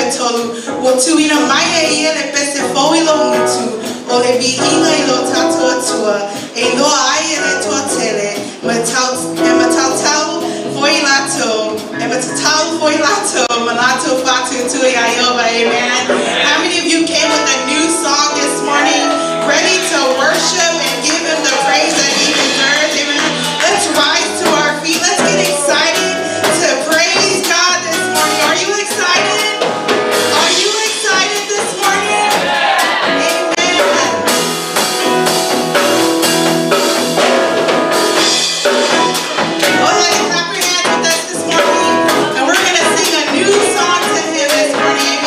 23, Ua tuuina mai e ia le pese fou i lou gutu, o le viiga i lo tatou Atua, e iloa ai e le toatele, e matautau foi latou, e matatau foi latou, ma latou faatuatua iā Ieova. Amen. How many of you came with a new song this morning, ready to worship and give him the praise that he deserves? Amen. Let's rise to our feet. Let's get excited to praise God this morning. Are you excited? Are you excited this morning? Amen. Go ahead and clap your hands with us this morning. And we're going to sing a new song to him this morning.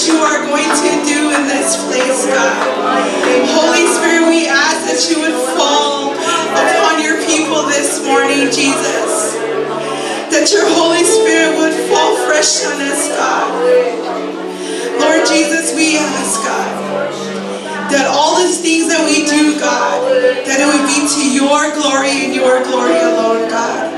you are going to do in this place, God. Holy Spirit, we ask that you would fall upon your people this morning, Jesus. That your Holy Spirit would fall fresh on us, God. Lord Jesus, we ask, God, that all these things that we do, God, that it would be to your glory and your glory alone, God.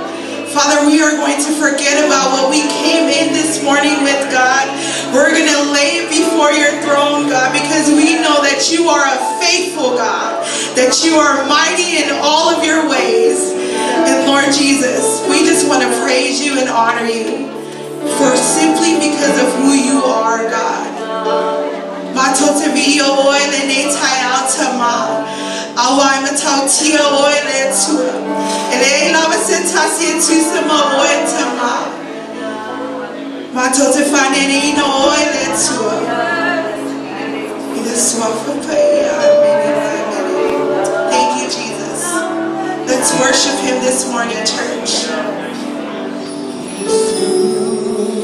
Father, we are going to forget about what we came in this morning with, God. We're going to lay it before your throne, God, because we know that you are a faithful God, that you are mighty in all of your ways. And Lord Jesus, we just want to praise you and honor you for simply because of who you are, God. Matou te viia oe lenei taeao Tama. Aua e matautia oe le Atua. E leai lava se tasi e tusa ma oe Tama. Matou te faaneneina oe le Atua. I le suafa paia. Amene. Amene. Thank you, Jesus. Let's worship him this morning, church.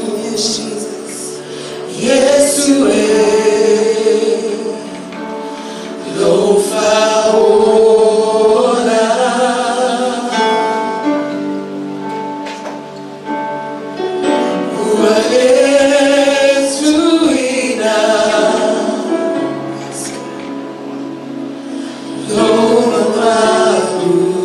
Yes, Jesus. Yesu e lou faaola. Ua e tuuina lou mamalu.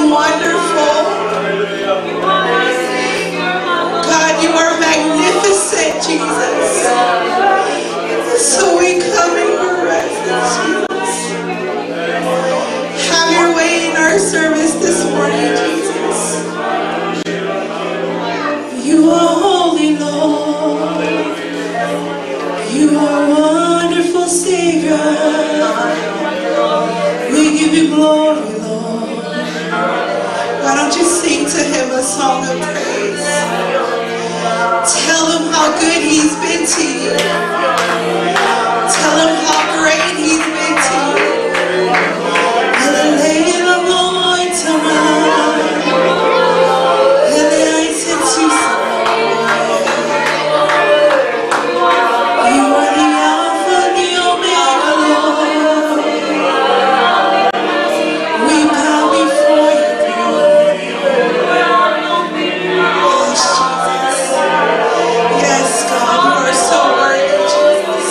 and wonderful. God, you are magnificent, Jesus. So we come in your presence, Jesus. Have your way in our service this morning, Jesus. You are holy, Lord. You are wonderful, Savior. We give you glory, Lord. Why don't you sing to him a song of praise? Tell him how good he's been to you. Tell him how great he's been to you. E lelei la tama. E leai se tusa ma oe. You are the Alpha and the Omega, Lord. We bow before your throne. Yes, Jesus. Yes, God, you are so worthy, Jesus.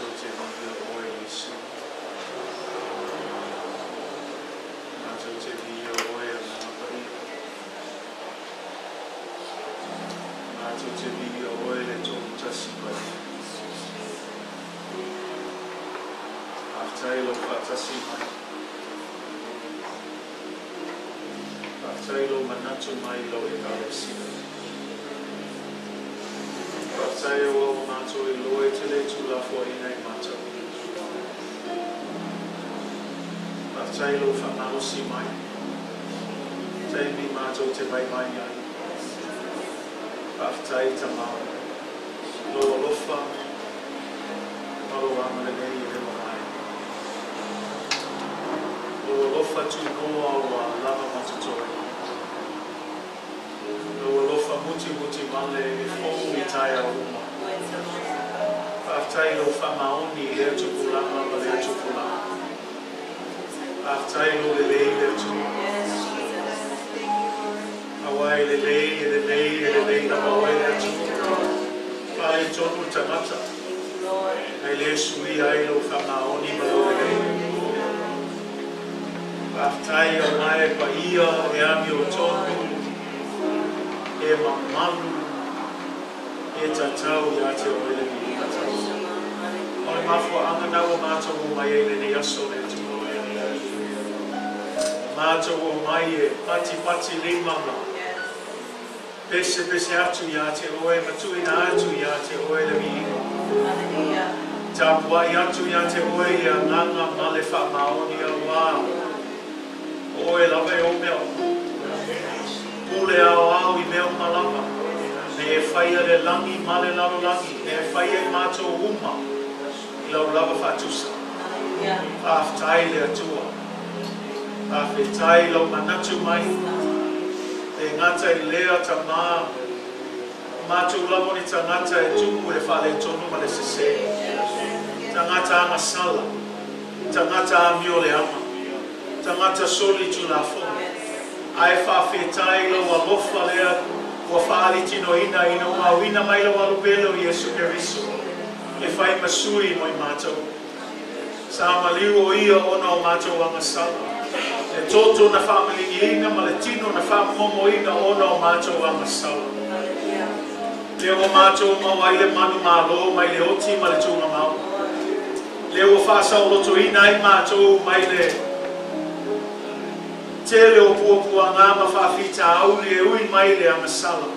Matou te viia Oe, Iesu. Matou te viia Oe, Agaga Paia. Matou te viia Oe le Toolutasi Paia. Faafetai Lou faatasi mai. Faafetai Lou manatu mai i Lau Ekalesia. Faafetai aua ua matou iloa e te le tuulafoaiina i matou. Faafetai Lou faamalosi mai, taimi matou te vaivai ai. Faafetai Tama, Lou alofa ma Lou agalelei e le mavae. Lou alofa tunoa ua lava ma totoe. Lou alofa mutimuti vale e fou i taeao uma. Faafetai i lou faamaoni i lea tupulaga ma lea tupulaga. Faafetai i lou lelei le Atua. Aua e lelei, e lelei, e lelei lava oe le Atua. Faaletonu le tagata, ae le suia ai lou faamaoni ma lou lelei. Faafetai aua e paia, e amiotonu, e mamalu, e tatau ia te oe le viiga tau. O le mafuaaga na ua matou omai ai i lenei aso le Atua. Matou omai e patipati lima ma pesepese atu ia te oe ma tuuina atu ia te oe le viiga. Tapuai atu ia te oe i le agaga ma le faamaoni aua o oe lava e ou mea uma. Pule aoao i mea uma lava, me e faia le lagi ma le lalolagi, me e faia i matou uma i lau lava faatusa. Faafetai le Atua. Faafetai i lau manatu mai. Le gata i lea, Tama, o matou lava o ni tagata e tumu i le faaletonu ma le sese, tagata agasala, tagata amioleaga, tagata solitulafono, ae faafetai i lou alofa lea ua faalitinoina ina ua auina mai lau Alupele o Iesu Keriso e fai ma sui mo i matou. Sa maliu o ia ona o matou agasala, le toto na faamaligiina ma le tino na faamomomoina ona o matou agasala. Lea ua matou maua ai le manumalo mai le oti ma le tuugamau. Lea ua faasaolotoina ai matou mai le tele o puapuaga ma faafitauli e ui mai le agasala.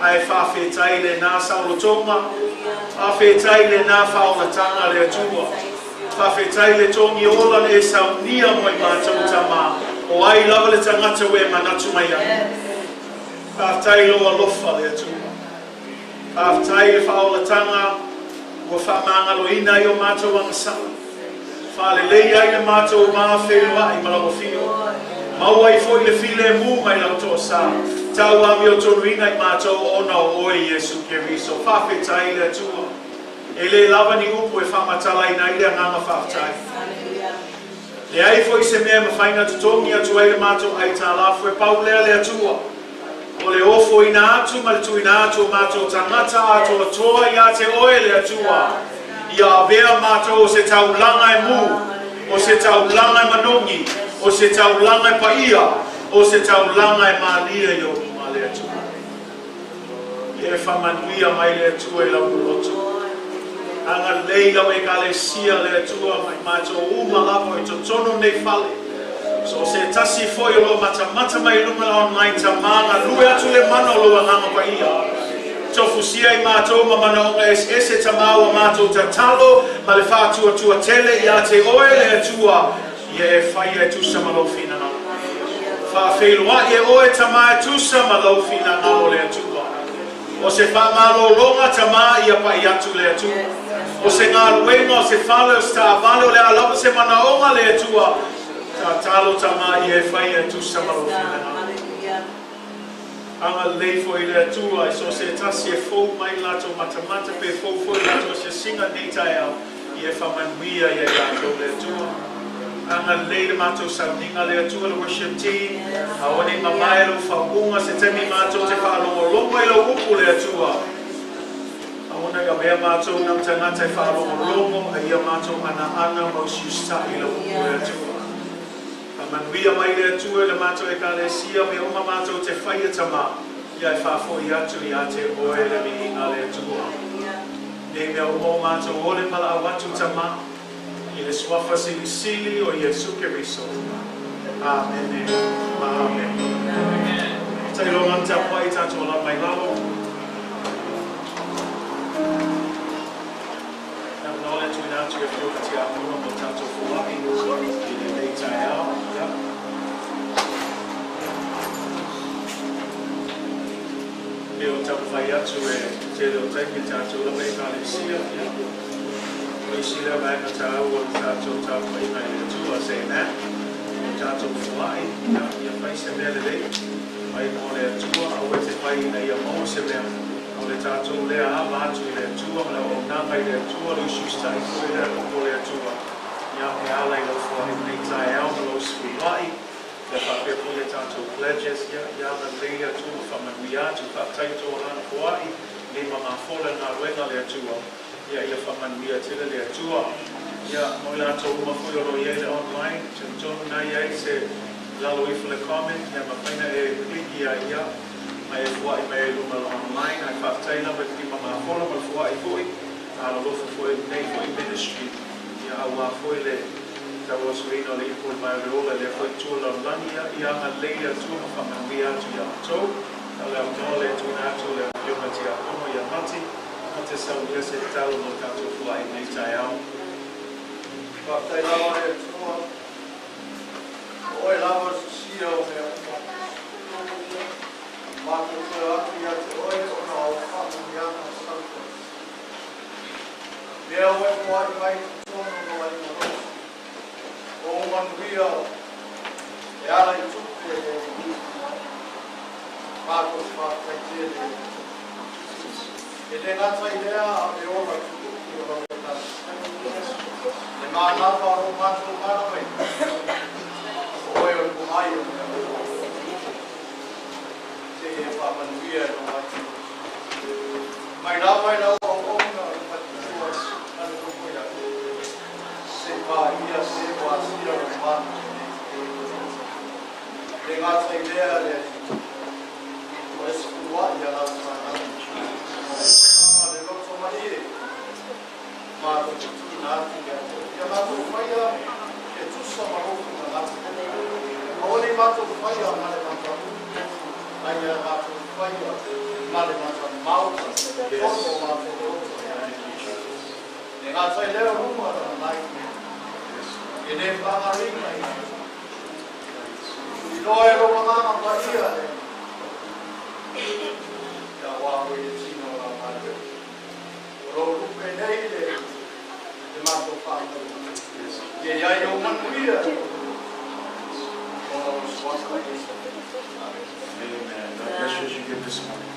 Ae faafetai i lena saolotoga, faafetai i lena faaolataga le Atua. Faafetai i le togi ola na e saunia mo i matou Tama, o ai lava le tagata ua e manatu mai ai. Faafetai i lou alofa le Atua. Faafetai i le faaolataga ua faamagaloina ai o matou agasala. Faalelei ai le matou va feiloai ma lau Afio. Maua ai foi le filemu mai lau toasa. Tau amiotonuina i matou ona o oe Iesu Keriso. Faafetai i le Atua. E le lava ni upu e faamatalaina ai le agaga faafetai. Leai foi se mea e mafai na totogi atu ai le matou aitalafu e pau lea le Atua. O le ofoina atu ma le tuuina atu o matou tagata atoatoa ia te Oe, le Atua, ia avea matou o se taulaga e mū, o se taulaga e manogi, o se taulaga e paia, o se taulaga e malie i Ou luma, le Atua. Ia e faamanuia mai le Atua i lau loloto. Agalelei lau Ekalesia, le Atua, ma i matou uma lava i totonu o lenei fale. So o se tasi foi o lo o matamata mai i luga online Tama, galue atu le mana o lou Agaga Paia. Tofusia i matou ma manaoga eseese Tama ua matou tatalo ma le faatuatua tele ia te oe le Atua ia e faia e tusa ma lou finagalo. Faafeiloai e oe Tama e tusa ma lou finagalo le Atua. O se faamalologa Tama ia pai atu le Atua. O se galuega, o se fale, o se taavale, o le a lava se manaoga le Atua, tatalo Tama ia e faia e tusa ma lou finagalo. Agalelei foi le Atua i so o se tasi e fou mai latou matamata pe fou foi latou asiasiga i lenei taeao, ia e faamanuia ia i latou le Atua. Agalelei le matou sauniga le Atua le worship team, aua ne i mamae lou faauuga se taimi matou te faalogologo i lau upu le Atua. lagona i avea matou na o tagata e faalogologo a ia matou anaana ma usiusitai i lau upu le Atua. Faamanuia mai le Atua i le matou Ekalesia mea uma matou te faia Tama ia e faafoi atu ia te Oe le viiga le Atua. Nei mea uma o matou ole ma laau atu Tama i le Suafa Silisili o Iesu Keriso. Amene ma amene. Tailoga le tapuai tatou alaala mai lalo. Avanoa le tuuina atu i Afioga Tiakono mo tatou foai i lenei taeao. Ia. Pei o taumafai atu e tele o taimi tatou lava Ekalesia. Ia. O isi lea vaega taua o le tatou tapuaiga i le Atua. Say amen. O tatou foai, ia, ia fai se mea lelei mai mo le Atua, aua e te fai ina ia maua se mea. O le tatou lea ava atu i le Atua ma le auaunaga i le Atua, le usiusitai foi lea o le Atua. Ia, e ala i lau foai i lenei taeao ma lou fefuima'i, ia faapea foi le tatou pledges, ia, ia agalelei le Atua ma faamanuia atu. Faafetai i tou agaga foai, nei magafola i le galuega a le Atua. Ia, ia faamanuia tele le Atua. Ia, mo i latou uma foi o lo o i ai le online, talitonu na i ai se lalo ifo le comment, ia mafai na e kliki ai ia, ma e foai mai ai i luga o le online. Ae faafetai lava i le lima mafola ma le foai foi, alolofa foi i lenei foi ministry, ia aua foi le tauasuina o le ipu o le vae o le ola i lea foi itu o le lalolagi. Ia, ia agalelei le Atua ma faamanuia atu ia outou. A o le avanoa lea e tuuina atu i le Afioga Tiakono ia Mati, ma te saunia se tatalo mo le tatou foai i lenei taeao. Faafetai lava e Atua, o Oe lava o le sosia o mea uma. Matou toe o atu ia te Oe ona o faamanuiaga sautuasi. Lea ua e foai mai i totonu o lou aiga loto, o ou manuia e ala i tupe e le Matou te faafetai tele e Atua. E le gata i lea a o le ola tuutupu o lau Ekalesia. Le manava o lo matou manavaina, o oe o le pomai o mea uma. Se i e faamanuia e lou aiga loto. Mai lava i lau auauna o le matutua ma le nofo ia te oe. Se i paia se o asia lou manu i lenei taimi. E le gata i lea le Alii, o le sefuluai a lau fanau. Ma le loto malie, matou te tuuina atu ia te oe. Ia matou faia e tusa ma lou finagalo. Aua ne i matou faia ma le matauli, a ia matou faia ma le matamau i totonu o matou loto. E le gata i lea o luma o lana lai, e le faagaloina i matou. Tuliloa e lou Agaga Paia le Alii, aua foi le tino o lau galuega. O lou lupe nei le le matou faamanuiaga. Ia i ai ou manuia e ona o le suafa o Iesu. Amene. Amen. God bless you as you give this morning.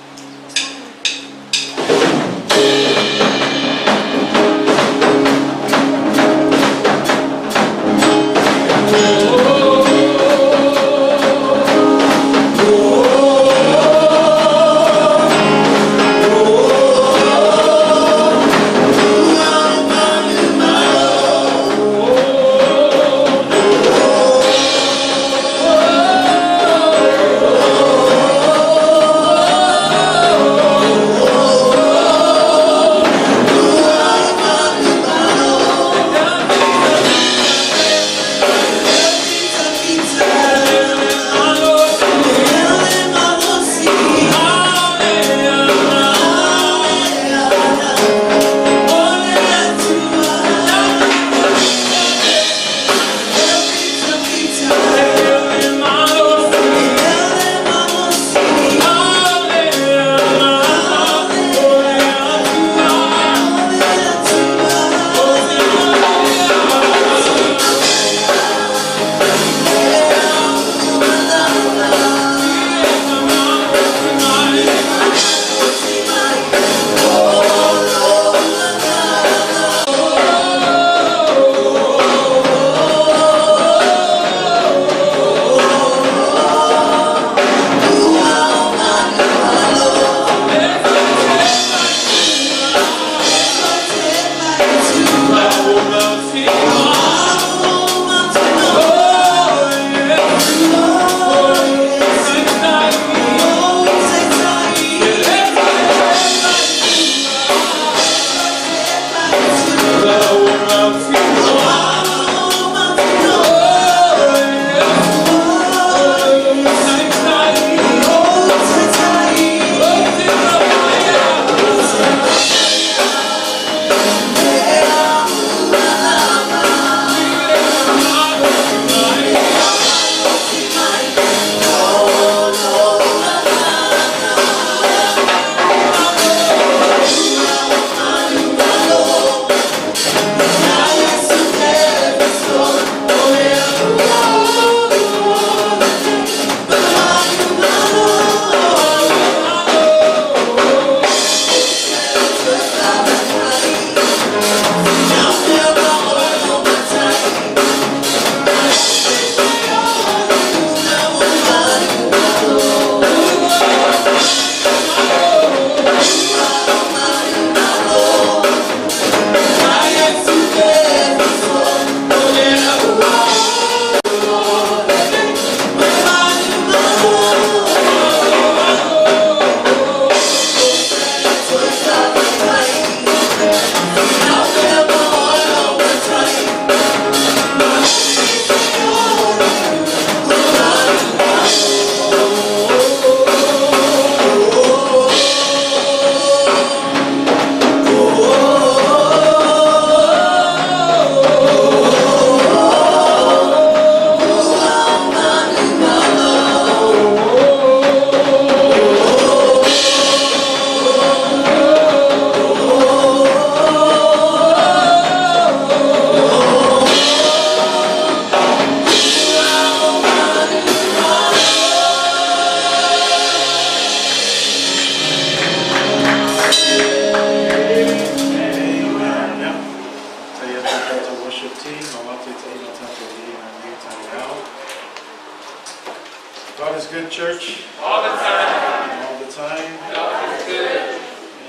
All the time. And all the time. God is good.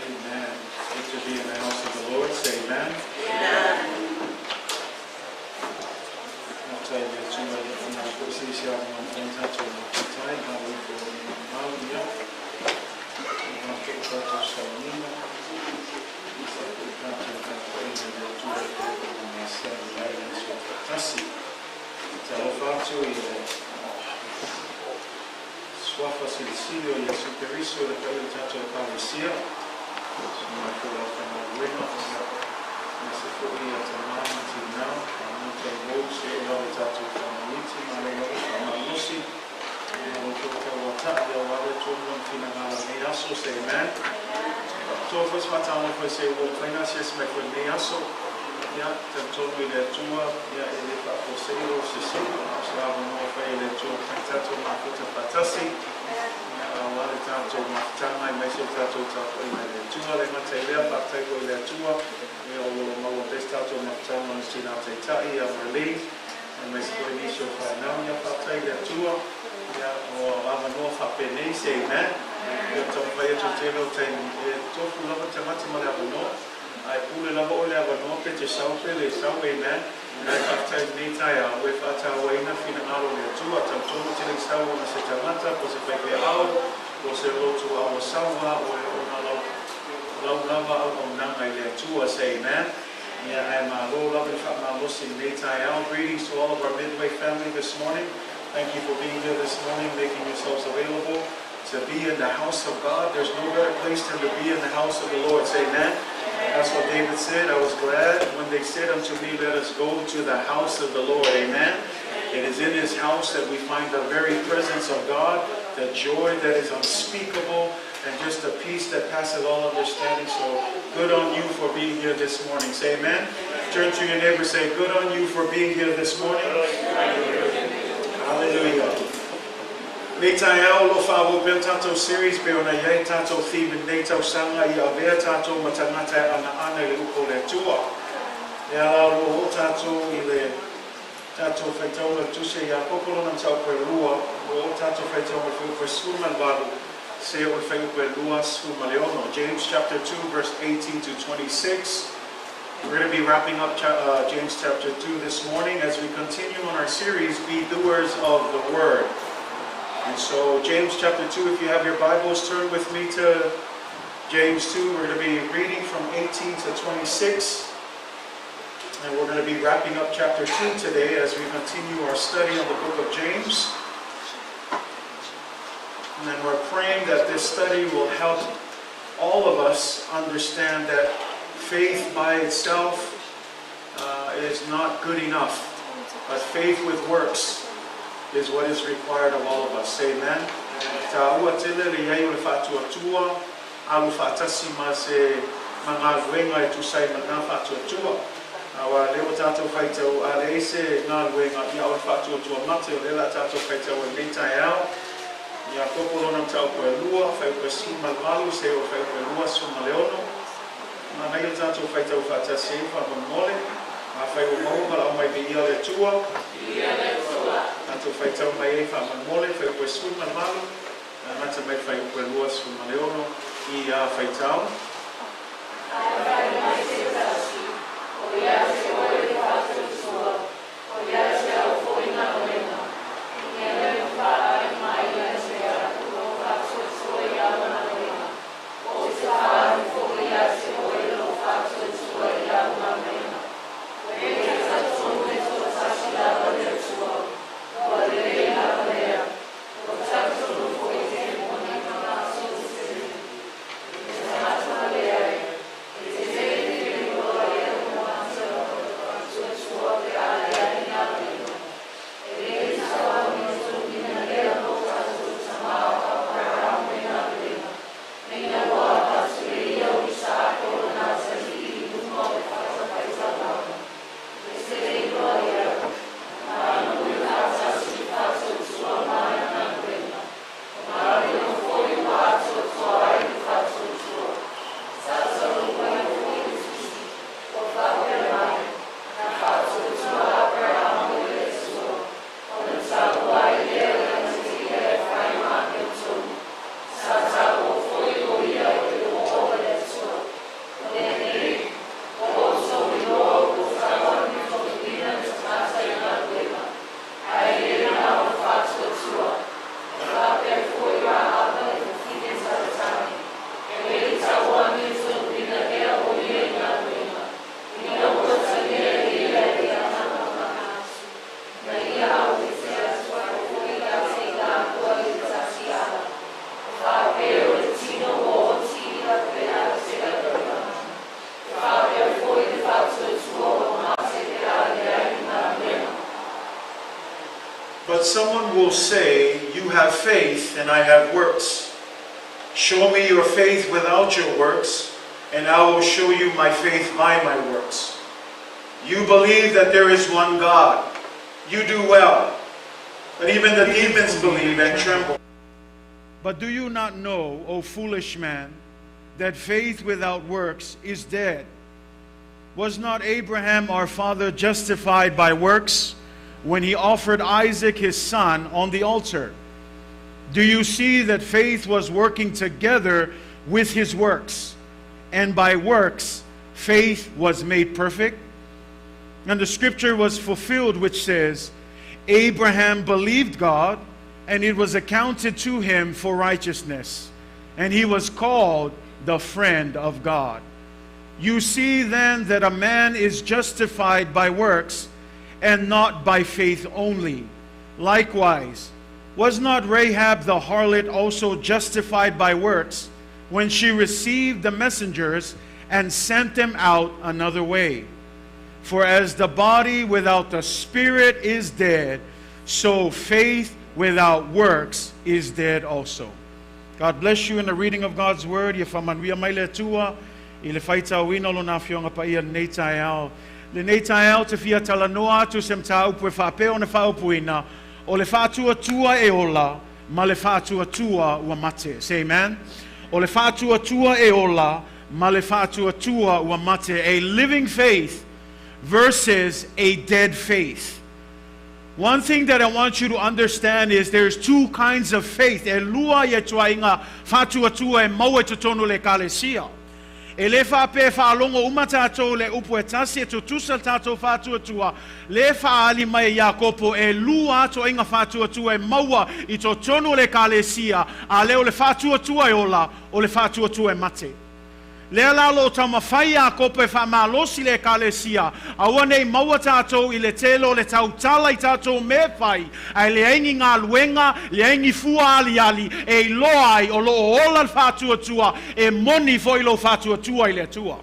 Amen. It's good to be in the house of the Lord. Say amen. Faafetai i le Atua ia ona foi se isi avanoa mafai ona tatou mafuta ai, malo ifo i le maumau, ia, aua foi o tatou sauniga, aemaise ai foi o tatou tapuaiga i le Atua e pei ona masani ai i aso taitasi. Talofa atu i le Suafa Silisili o Iesu Keriso i le paia o le tatou Ekalesia, susu mai foi le aufaigaluega, ia, aemaise foi ia tama ma tina, fanau talavou, seia oo lava i tatou fanau iti, malo lava le faamalosi, malo foi le tauatai aua le Atua ma Lona finagalo i lenei aso. Say amen. Faapitoa foi se faatalofa i se ua mafai ona asiasi mai foi i lenei aso. Ia, talitonu i le Atua, ia, e le faafuasei lou sese, a o se avanoa e fai e le Atua e mafai ona tatou mafuta faatasi, ia, aua le tatou mafutaga aemaise o le tatou tapuaiga i le Atua. Le gata i lea, faafetai foi i le Atua, ia, o lo o maua pea se tatou mafutaga ma le Tina Taitai ia Marlene, aemaise foi nisi o fanau. Ia, faafetai i le Atua, ia, o avanoa faapenei. Say amen. Ia, o taumafai atu i le tele o taimi, e tofu lava le tagata ma le avanoa. Ae pule lava oe i le avanoa pe te sau pe le sau, amen. Ae faafetai i lenei taeao ua e faatauaina finagalo o le Atua, talitonu te le i sau ona se tagata, po o se faifeau, po o se lotu auasaua, oe ona lau lau lava auaunaga i le Atua, say amen. Ia, ae malo lava le faamalosi i lenei taeao. Greetings to all of our Midway family this morning. Thank you for being here this morning, making yourselves available to be in the house of God. There's no better place than to be in the house of the Lord. Say amen. That's what David said. I was glad when they said unto me, let us go to the house of the Lord. Amen. It is in his house that we find the very presence of God, the joy that is unspeakable, and just the peace that passeth all understanding. So good on you for being here this morning. Say amen. Turn to your neighbor, say, good on you for being here this morning. Hallelujah. Lenei taeao o lo o faaauau pea le tatou series pei ona i ai le tatou theme i lenei tausaga ia avea tatou ma tagata e anaana i le upu o le Atua. E ala o lo o oo tatou i le tatou faitauga i le Tusi a Iakopo lona mataupu e lua, ua oo tatou faitauga i le fuaiupu e 18 seia oo i le fuaiupu e 26. James chapter 2 verse 18 to 26. We're going to be wrapping up James chapter 2 this morning as we continue on our series, Be Doers of the Word. And so, James chapter 2, if you have your Bibles, turn with me to James 2. We're going to be reading from 18 to 26. And we're going to be wrapping up chapter 2 today as we continue our study on the book of James. And then we're praying that this study will help all of us understand that faith by itself is not good enough, but faith with works is what is required of all of us. Say amen. Taua tele le i ai o le faatuatua, alu faatasi ma se ma galuega e tusa ai ma lena faatuatua. Aua lea ua tatou faitau, a leai se galuega, ia o le faatuatua mate, o lea o le a tatou faitau ai lenei taeao. Iakopo lona mataupu e lua, fuaiupu e 18, seia oo i le fuaiupu e 26. Manaia le tatou faitau faatasi ai faamolemole. Afai ua maua valaau mai viia le Atua. Viia le Atua. Tatou faitau mai ai faamolemole, fuaiupu e 18, amata mai le fuaiupu e 26 i a faitau. Afai mai se tasi, o ia te oe le faatuatua, o ia te au foi galuega, i mea e faaali mai ia te au lou faatuatua i au galuega, ou te faaali foi ia te oe lou faatuatua i au galuega. E te talitonu e toatasi lava le Atua, ua lelei lava lea, ua talitonu foi dimoni ma latou tetele. I te tagata maleai, e te But someone will say, You have faith, and I have works. Show me your faith without your works, and I will show you my faith by my works. You believe that there is one God. You do well. But even the demons believe and tremble. But do you not know, O foolish man, that faith without works is dead? Was not Abraham our father justified by works when he offered Isaac his son on the altar? Do you see that faith was working together with his works, and by works faith was made perfect? And the scripture was fulfilled, which says, Abraham believed God, and it was accounted to him for righteousness, and he was called the friend of God. You see then that a man is justified by works and not by faith only. Likewise, was not Rahab the harlot also justified by works when she received the messengers and sent them out another way? For as the body without the spirit is dead, so faith without works is dead also. God bless you in the reading of God's word. Ia faamanuia mai le Atua i le faitauina o lona afioga paia lenei taeao. Lenei taeao te fia talanoa atu se mataupu e faapea ona faaupuina o le faatuatua e ola ma le faatuatua ua mate. Say amen. O le faatuatua e ola ma le faatuatua ua mate. A living faith versus a dead faith. One thing that I want you to understand is there's two kinds of faith. E lua ia ituaiga faatuatua e maua i totonu o le Ekalesia. E le faapea e faalogo uma tatou i le upu e tasi e tutusa le tatou faatuatua, le faaali mai e Iakopo e lua ituaiga faatuatua e maua i totonu o le Ekalesia, a lea o le faatuatua e ola, o le faatuatua e mate. Lea la o lo o taumafai Iakopo e faamalosi le Ekalesia, aua ne i maua tatou i le tele o le tautala i tatou mea e fai, ae leai ni galuega, leai ni fua aliali e iloa ai o lo o ola le faatuatua, e moni foi lou faatuatua i le Atua.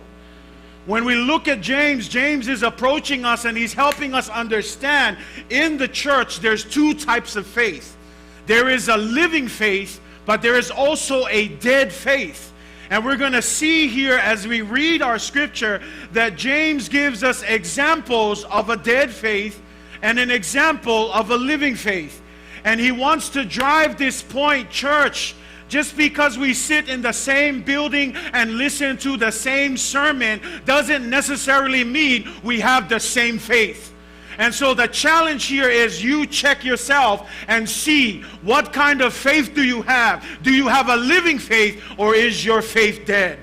When we look at James, James is approaching us and he's helping us understand in the church there's two types of faith. There is a living faith, but there is also a dead faith. And we're going to see here as we read our scripture that James gives us examples of a dead faith and an example of a living faith. And he wants to drive this point, church. Just because we sit in the same building and listen to the same sermon doesn't necessarily mean we have the same faith. And so the challenge here is you check yourself and see what kind of faith do you have? Do you have a living faith or is your faith dead?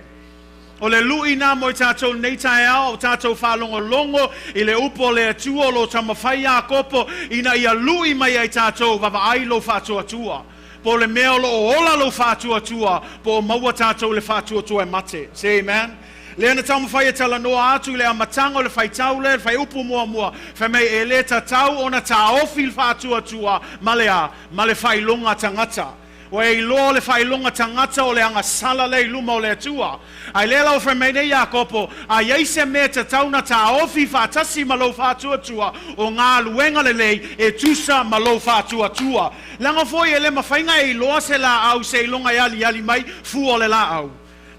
O le lui lena mo i tatou nei taeao, o tatou faalogologo i le upu o le Atua o lo o taumafai Iakopo ina ia lui mai ai tatou vaavaai lou faatuatua. Po o le mea o lo o ola lou faatuatua, po o maua tatou i le faatuatua e mate. Say amen. Lea na taumafai e talanoa atu i le amataga o le faitau lea, le fuaiupu muamua, fai mai e le tatau ona taofi le faatuatua ma le a, ma le faailoga tagata. Ua e iloa o le faailoga tagata o le agasala lea i luma o le Atua. Ae lea la ua fai mai nei Iakopo, a i ai se mea e tatau ona taofi faatasi ma lou faatuatua, o galuega lelei e tusa ma lou faatuatua. Leaga foi e le mafai ona e iloa se laau seiloga e aliali mai fua o le laau.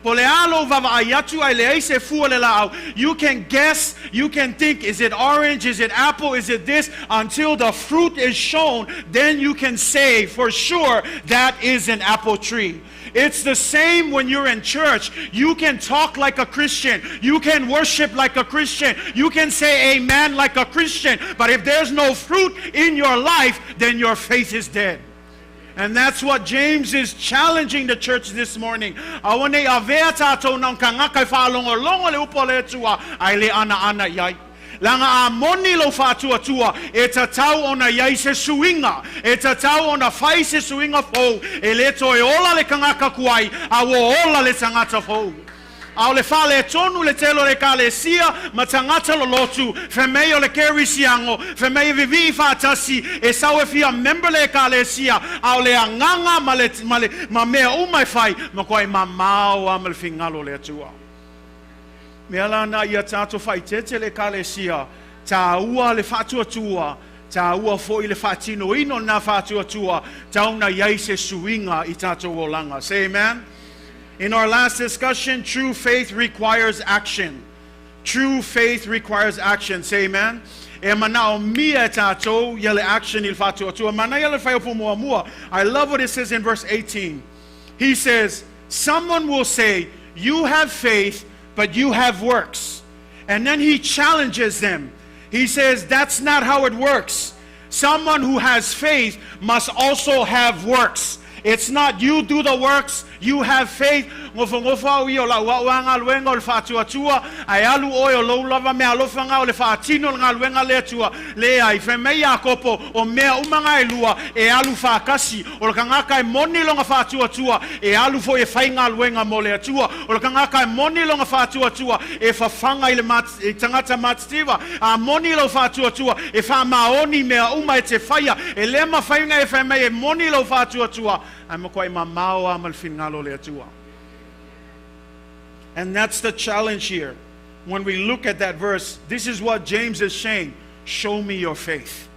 Po o le a lou vaavaai atu ae leai se fua o le laau. You can guess, you can think, is it orange, is it apple, is it this, until the fruit is shown, then you can say for sure that is an apple tree. It's the same when you're in church. You can talk like a Christian. You can worship like a Christian. You can say amen like a Christian. But if there's no fruit in your life, then your faith is dead. And that's what James is challenging the church this morning. Aua nei avea tatou na o tagata e faalogologo le upu a le Atua, ae le anaana i ai. Leaga a moni lou faatuatua, e tatau ona i ai se suiga, e tatau ona fai se suiga fou, e le toe ola le tagata tuai, a ua ola le tagata fou. A o le faaletonu le tele o le Ekalesia ma tagata lolotu, fai mai o le Kerisiano, fai mai e vivii faatasi, e sau e fia member le Ekalesia, a o le agaga ma le, ma le, ma mea uma e fai, matuai mamao lava ma le finagalo o le Atua. Mea la na ia tatou faaeteete le Ekalesia, taua le faatuatua, taua foi le faatinoina o lena faatuatua, tau na i ai se suiga i tatou olaga. Say amen. In our last discussion, true faith requires action. True faith requires action. Say amen. E manaomia e tatou ia le action i le faatuatua. Manaia le fuaiupu muamua. I love what it says in verse 18. He says, Someone will say, You have faith, but you have works. And then he challenges them. He says, That's not how it works. Someone who has faith must also have works. It's not you do the works, you have faith. Nofonofo au ia o lau au lava galuega o le faatuatua, ae alu oe o lou lava meaalofa o le faatino le galuega a le Atua. Leai, fai mai Iakopo, o mea uma na e lua e alu faatasi. O le tagata e moni lona faatuatua, e alu foi e fai galuega mo le Atua. O le tagata e moni lona faatuatua, e fafaga i le mat, i tagata matitiva. A moni lou faatuatua, e faamaoni mea uma e te faia. E le mafai ona e fai mai e moni lou faatuatua, ae matuai mamao lava ma le finagalo o le Atua. And that's the challenge here. When we look at that verse, this is what James is saying. Show me your faith.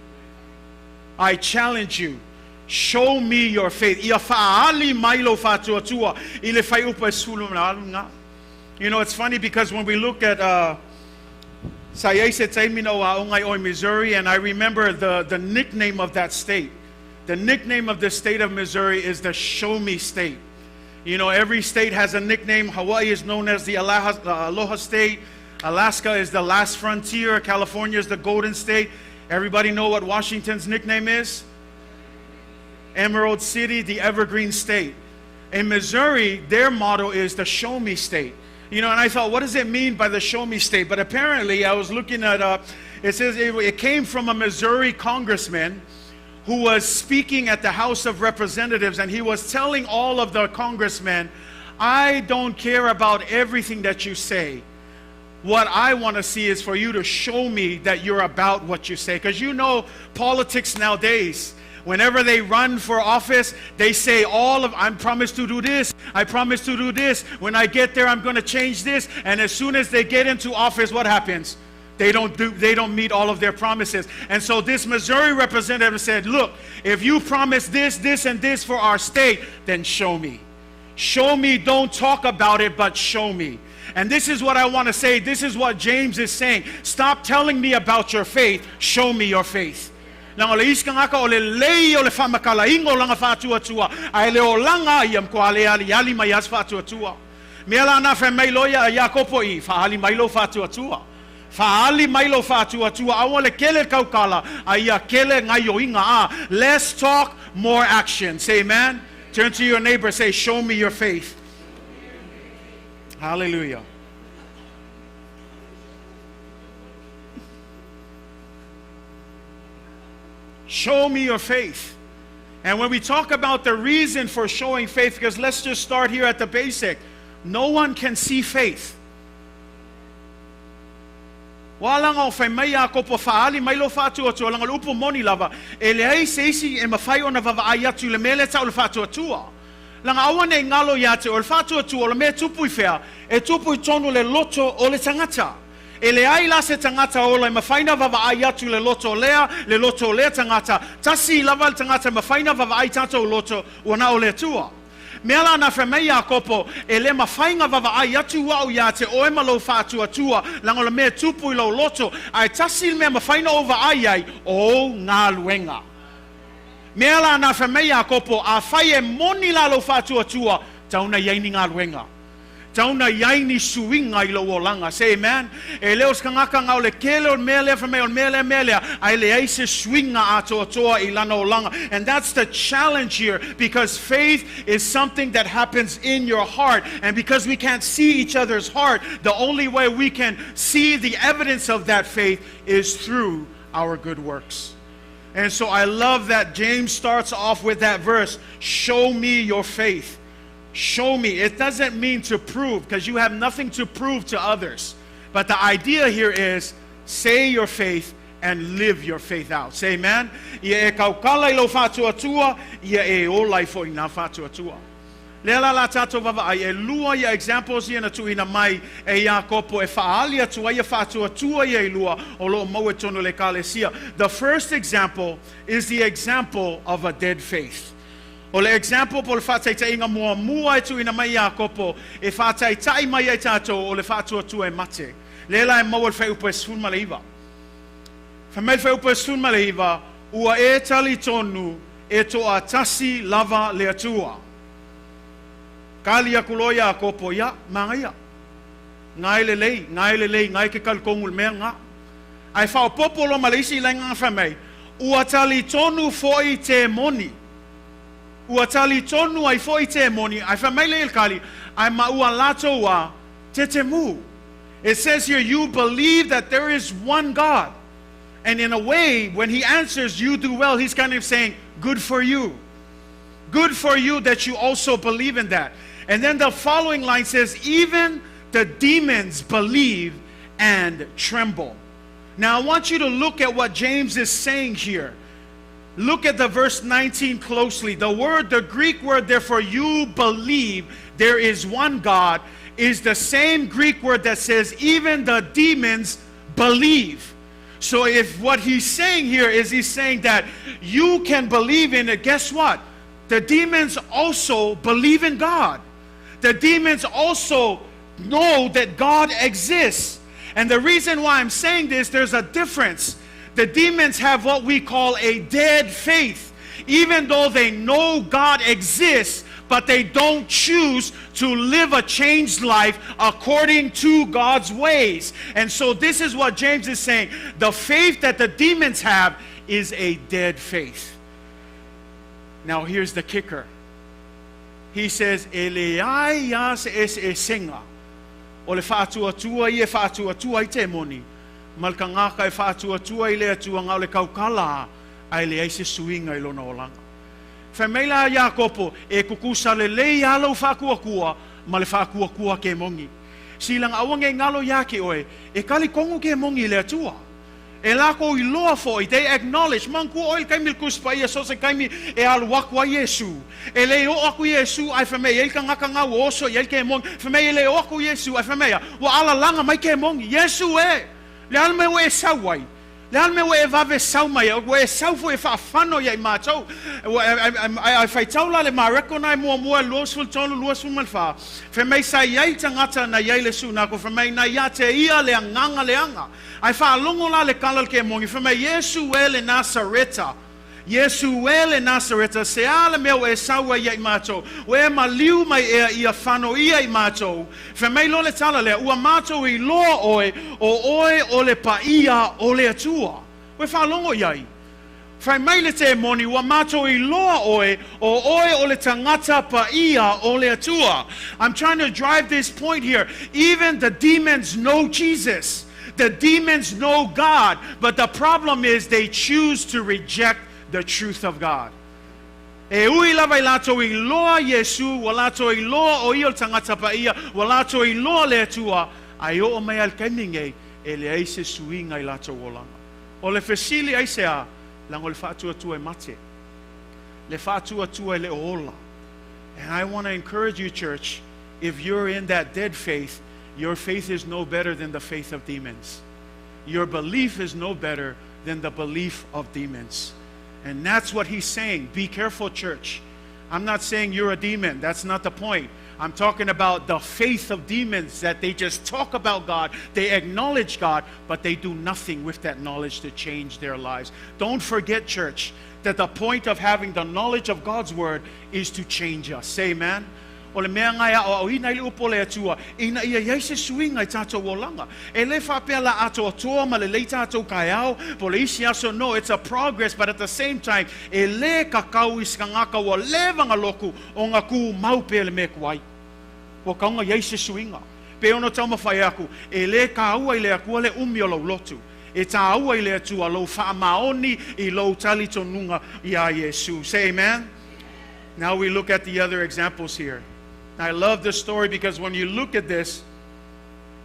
I challenge you. Show me your faith. Ia faaali mai lou faatuatua i le fuaiupu e 18 ga. It's funny because when we look at sa i ai se taimi na ou aoga ai i Missouri, and I remember the nickname of that state. The nickname of the state of Missouri is the Show Me State. Every state has a nickname. Hawaii is known as the Aloha State. Alaska is the last frontier. California is the Golden State. Everybody know what Washington's nickname is? Emerald City, the Evergreen State. In Missouri, their motto is the Show Me State. And I thought, what does it mean by the Show Me State? But apparently, I was looking at, it says it came from a Missouri congressman who was speaking at the House of Representatives, and he was telling all of the congressmen, I don't care about everything that you say. What I want to see is for you to show me that you're about what you say. Because politics nowadays, whenever they run for office, they say all of, I promise to do this, I promise to do this. When I get there, I'm going to change this. And as soon as they get into office, what happens? They don't meet all of their promises. And so this Missouri representative said, look, if you promise this, this, and this for our state, then show me. Show me, don't talk about it, but show me. And this is what I want to say. This is what James is saying. Stop telling me about your faith. Show me your faith. Leaga o le isi tagata o le lelei o le faamatalaina o lana faatuatua, ae le olaga ia matua le aliali mai lava se faatuatua. Mea la na fai mai loa ia Iakopo i, faaali mai lou faatuatua. Faaali mai lou faatuatua, aua le kele tautala, a ia kele gaoioiga a. Less talk, more action. Say amen. Turn to your neighbor, say, show me your faith. Hallelujah. Show me your faith. And when we talk about the reason for showing faith, because let's just start here at the basic. No one can see faith. Ua ala ona o fai mai Iakopo faaali mai lou faatuatua leaga o le upu moni lava e leai se isi e mafai ona vaavaai atu i le mea lea e tau o le faatuatua. Leaga aua ne i galo ia te oe le faatuatua o le mea e tupu i fea? E tupu i totonu o le loto o le tagata. E leai la se tagata ola e mafai ona vaavaai atu i le loto o lea, le loto o lea tagata, tasi lava le tagata e mafai ona vaavaai i tatou loto, ua na o le Atua. Mea la na fai mai Iakopo, e le mafai ona vaavaai atu au ia te oe ma lou faatuatua, leaga o le mea e tupu i lou loto, ae tasi le mea mafai ona ou vaai ai, o ou galuega. Mea la na fai mai Iakopo, afai e moni la lou faatuatua, tau ona i ai ni galuega. Tau ona i ai ni suiga i lou olaga. Say amen. E le o se tagata na o le kele o le mea lea fai mai o le mea lea mea lea, ae leai se suiga atoatoa i lana olaga. And that's the challenge here, because faith is something that happens in your heart. And because we can't see each other's heart, the only way we can see the evidence of that faith is through our good works. And so I love that James starts off with that verse, show me your faith. Show me. It doesn't mean to prove, because you have nothing to prove to others. But the idea here is say your faith and live your faith out. Say amen. Ia e kaukala i lou faatuatua, ia e ola ai foi i na faatuatua. Lea la la tatou vaavaai, e lua ia examples ia na tuuina mai e Iakopo e faaali atu ai ia faatuatua ia e lua o loo maua i totonu o le ekalesia. The first example is the example of a dead faith. O le example po o le faataitaiga muamua e tuuina mai e Iakopo e faataitai mai ai tatou o le faatuatua e mate. Lea la e maua i le fuaiupu e 19. Fai mai le fuaiupu e 19, Ua e talitonu e toatasi lava le Atua. Kali aku loa Iakopo, Ia, manaia. Nga e lelei, nga e lelei, nga e ke talitonu i le mea lena. Ae faaopoopo loa ma le isi laina fai mai, Ua talitonu foi temoni. Ua talitonu ai foi temoni, ae fai mai lea i le kali, ae ma ua latou a tetemu. It says here, you believe that there is one God. And in a way, when he answers, you do well, he's kind of saying, good for you. Good for you that you also believe in that. And then the following line says, even the demons believe and tremble. Now I want you to look at what James is saying here. Look at the verse 19 closely. The word, the Greek word, therefore you believe there is one God, is the same Greek word that says even the demons believe. So if what he's saying here is he's saying that you can believe in it, guess what? The demons also believe in God. The demons also know that God exists. And the reason why I'm saying this, there's a difference. The demons have what we call a dead faith. Even though they know God exists, but they don't choose to live a changed life according to God's ways. And so this is what James is saying. The faith that the demons have is a dead faith. Now here's the kicker. He says, E leai lava se eseesega o le faatuatua ia e faatuatua ai temoni, ma le tagata e faatuatua i le Atua na o le tautala lava, ae leai se suiga i lona olaga. Fai mai la Iakopo, e tutusa lelei lava lou faatuatua ma le faatuatua a kemoni. Silaga aua nei galo ia te oe, e talitonu kemoni i le Atua. E latou iloa foi, they acknowledge, manatua oe le taimi o le Tusi Paia, so o se taimi e alu atu ai Iesu. E le oo atu Iesu ae fai mai e i ai le tagata na ua oso i ai le kemoni. Fai mai e le oo atu Iesu ae fai mai a, ua alalaga mai kemoni. Iesu e! Le a le mea ua e sau ai? Le a le mea ua e vave sau mai ai? Ua e sau foi e faafano ia i matou. Ae faitau la le Mareko na e muamua e 23, 24, fai mai sa i ai tagata na i ai le sunago, fai mai na ia te ia le agaga leaga. Ae faalogo la le tala a le kemoni, fai mai, Iesu e le Nasareta, Iesu e le Nasareta, se a le mea ua e sau ai ia i matou? Ua e maliu mai ea ia fano ia i matou? Fai mai loa le tala lea, Ua matou iloa oe, o oe o le Paia o le Atua. Ua e faalogo i ai? Fai mai le temoni, Ua matou iloa oe, o oe o le tagata paia o le Atua. I'm trying to drive this point here. Even the demons know Jesus. The demons know God. But the problem is they choose to reject the truth of God. E ui lava i latou iloa Iesu, ua latou iloa o ia o le tagata paia, ua latou iloa le Atua, ae oo mai lava i le taimi nei, e leai se suiga i latou olaga. O le fesili aisea? Leaga o le faatuatua e mate. Le faatuatua e le o ola. And I want to encourage you, church, if you're in that dead faith, your faith is no better than the faith of demons. Your belief is no better than the belief of demons. And that's what he's saying. Be careful, church. I'm not saying you're a demon. That's not the point. I'm talking about the faith of demons that they just talk about God, they acknowledge God, but they do nothing with that knowledge to change their lives. Don't forget, church, that the point of having the knowledge of God's word is to change us. Say amen. O le mea lena e aoaoina ai le upu o le Atua, ina ia i ai se suiga i tatou olaga. E le faapea la atoatoa ma lelei tatou taeao po o le isi aso, no, it's a progress, but at the same time, e le kakau i se tagata ua leva ona lotu ona tumau pea le mea tuai. Ua tatau ona i ai se suiga. Pei ona taumafai aku, e le taua i le Atua le umi o lou lotu. E taua i le Atua lou faamaoni i lou talitonuga iā Iesu. Say amen. Now we look at the other examples here. I love this story because when you look at this,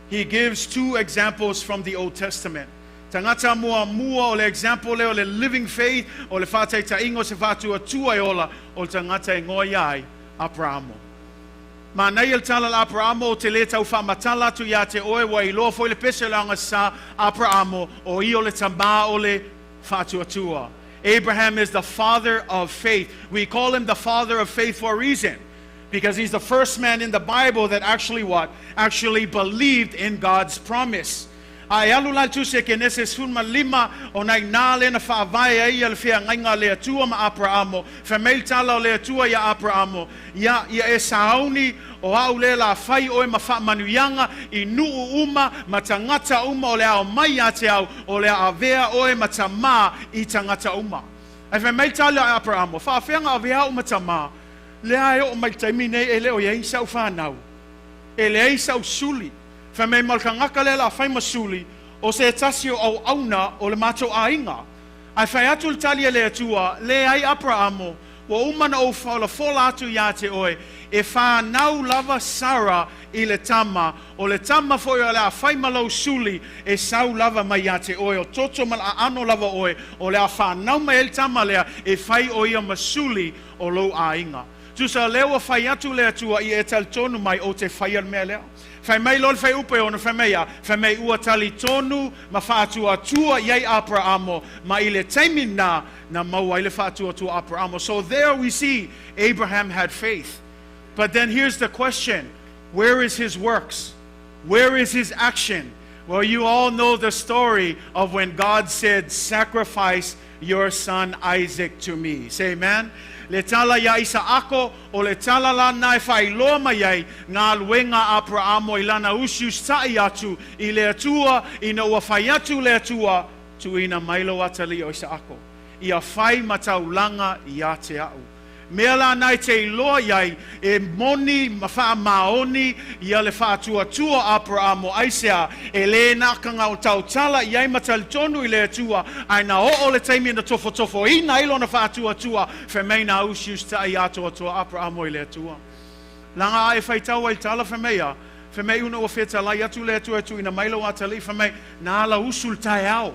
he gives two examples from the Old Testament. Tagata muamua o le example lea o le living faith o le faataitaiga o se faatuatua e ola o le tagata e igoa ia ai Aperamo. Manaia le tala a Aperamo ou te le tau faamatala atu ia te oe ua iloa foi le pese o le aogasa Aperamo o ia o le tamā o le faatuatua. Abraham is the father of faith. We call him the father of faith for a reason. Because he's the first man in the Bible that actually what? Actually believed in God's promise. A e alu la i le Tusi a Kenese 15, ona i ina lea na faavae ai ia le feagaiga a le Atua ma Aperamo, fai mai le tala o le Atua iā Aperamo, Ia, ia e sauni, o au lea la fai oe ma faamanuiaga i nuu uma ma tagata uma o le ao mai ia te au, o le a avea oe ma tamā i tagata uma. Ae fai mai le tala a Aperamo, Faafea na avea au ma tamā, lea e oo mai le taimi nei e le o i ai sau fanau, e leai sau suli. Fai mai ma le tagata lea la fai ma suli, o se tasi o auauna o le matou aiga. Ae fai atu le tali a le Atua, Leai Aperamo, ua uma na ou folafola atu iā te oe, e fanau lava Sara i le tama, o le tama foi o le a fai ma lou suli, e sau lava mai iā te oe, o toto ma le aano lava oe, o le a fanau mai ai le tama lea, e fai o ia ma suli o lou aiga. Tusa lea ua fai atu le Atua ia e talitonu mai ou te faia le mea lea. Fai mai loa le fuaiupu e 6, fai mai a, fai mai ua talitonu ma faatuatua i ai Aperamo, ma i le taimi lena na maua ai le faatuatua Aperamo. So there we see Abraham had faith. But then here's the question, where is his works? Where is his action? Well, you all know the story of when God said, Sacrifice your son Isaac to me. Say amen. Le tala iā Isaako, o le tala lana e faailoa mai ai galuega a Aperamo i lana usiusitai atu i le Atua, ina ua fai atu le Atua, Tuuina mai lou atalii o Isaako, ia fai ma taulaga ia te a'u. Mea lana e te iloa i ai e moni ma faamaoni ia le faatuatua o Aperamo, aisea, e lē nakaga o tautala i ai ma talitonu i le Atua, ae na oo le taimi na tofotofoina ai lona faatuatua, fai mai na usiusitaʻi atoatoa Aperamo i le Atua. Laga a e faitau ai le tala, fai mai a, fai mai una ua fetalai atu le Atua e tuuina mai lou atalii, fai mai, na ala usu le taeao.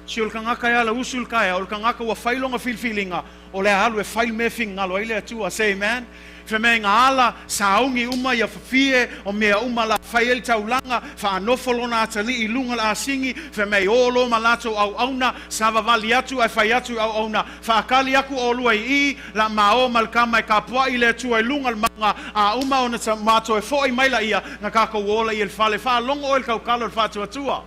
Si o le tagata e ala usu i le taeao, o le tagata ua fai lona filifiliga, o le a alu e fai le mea e finagalo ai le Atua. Say amen. Fai mai na ala sauni uma ia fafie o mea uma la fai ai le taulaga, faanofo lona atalii i luga o le asini, fai mai o lo ma latou auauna, savavali atu ae fai atu i auauna, faakali aku olua i i, la ma o ma le kama e kapuaʻi le Atua i luga o le mauga, a uma ona matou e foʻi mai laia, na kakou ola ia i le fale, faalogo oe i le kaukalo o le faatuatua.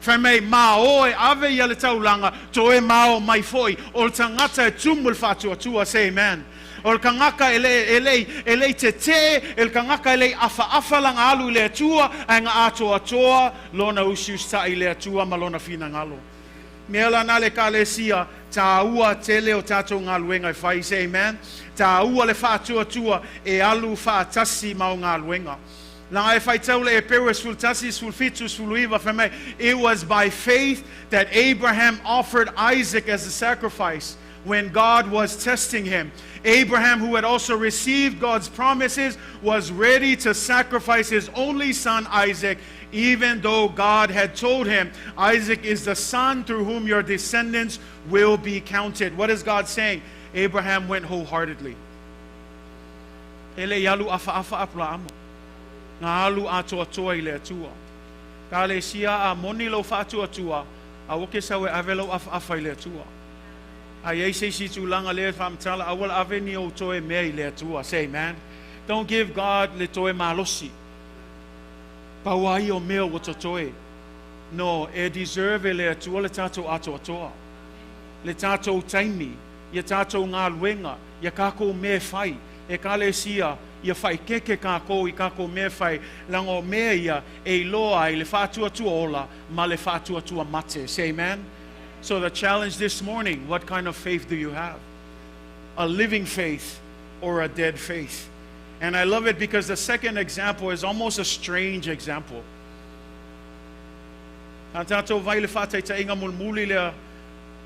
Fai mai, Ma o e ave ia le taulaga, toe ma o mai foi, o le tagata e tumu i le faatuatua. Say amen. O le tagata e le, e le, e le i tetee, e le tagata e le i afaafa lana alu i le Atua, ae na atoatoa lona usiusitaʻi i le Atua ma lona finagalo. Mea lana le Ekalesia, tāua tele o tatou galuega e fai. Say amen. Tāua le faatuatua e alu faatasi ma o galuega. Laga e faitau le Eperu e 11, 17, 19, fai mai, It was by faith that Abraham offered Isaac as a sacrifice when God was testing him. Abraham, who had also received God's promises, was ready to sacrifice his only son Isaac, even though God had told him, Isaac is the son through whom your descendants will be counted. What is God saying? Abraham went wholeheartedly. E le i alu afaafa Aperaamo, na alu atoatoa i le Atua. Kalesia a moni lou faatuatua, aua ke sau e ave lou afaafa i le Atua. A i ai se isi tulaga lea e faamatala, aua le ave ni ou toe mea i le Atua. Say amen. Don't give God le toe malosi. Pau lava ia o mea ua totoe. No, e deserve e le Atua le tatou atoatoa, le tatou taimi, ia tatou galuega, ia kakou mea e fai. Ekalesia, ia faaeteete kakou i kakou mea e fai, leaga o mea ia e iloa ai le faatuatua ola ma le faatuatua mate. Say amen. So the challenge this morning, what kind of faith do you have? A living faith or a dead faith? And I love it because the second example is almost a strange example. A tatou vaai i le faataitaiga mulimuli lea,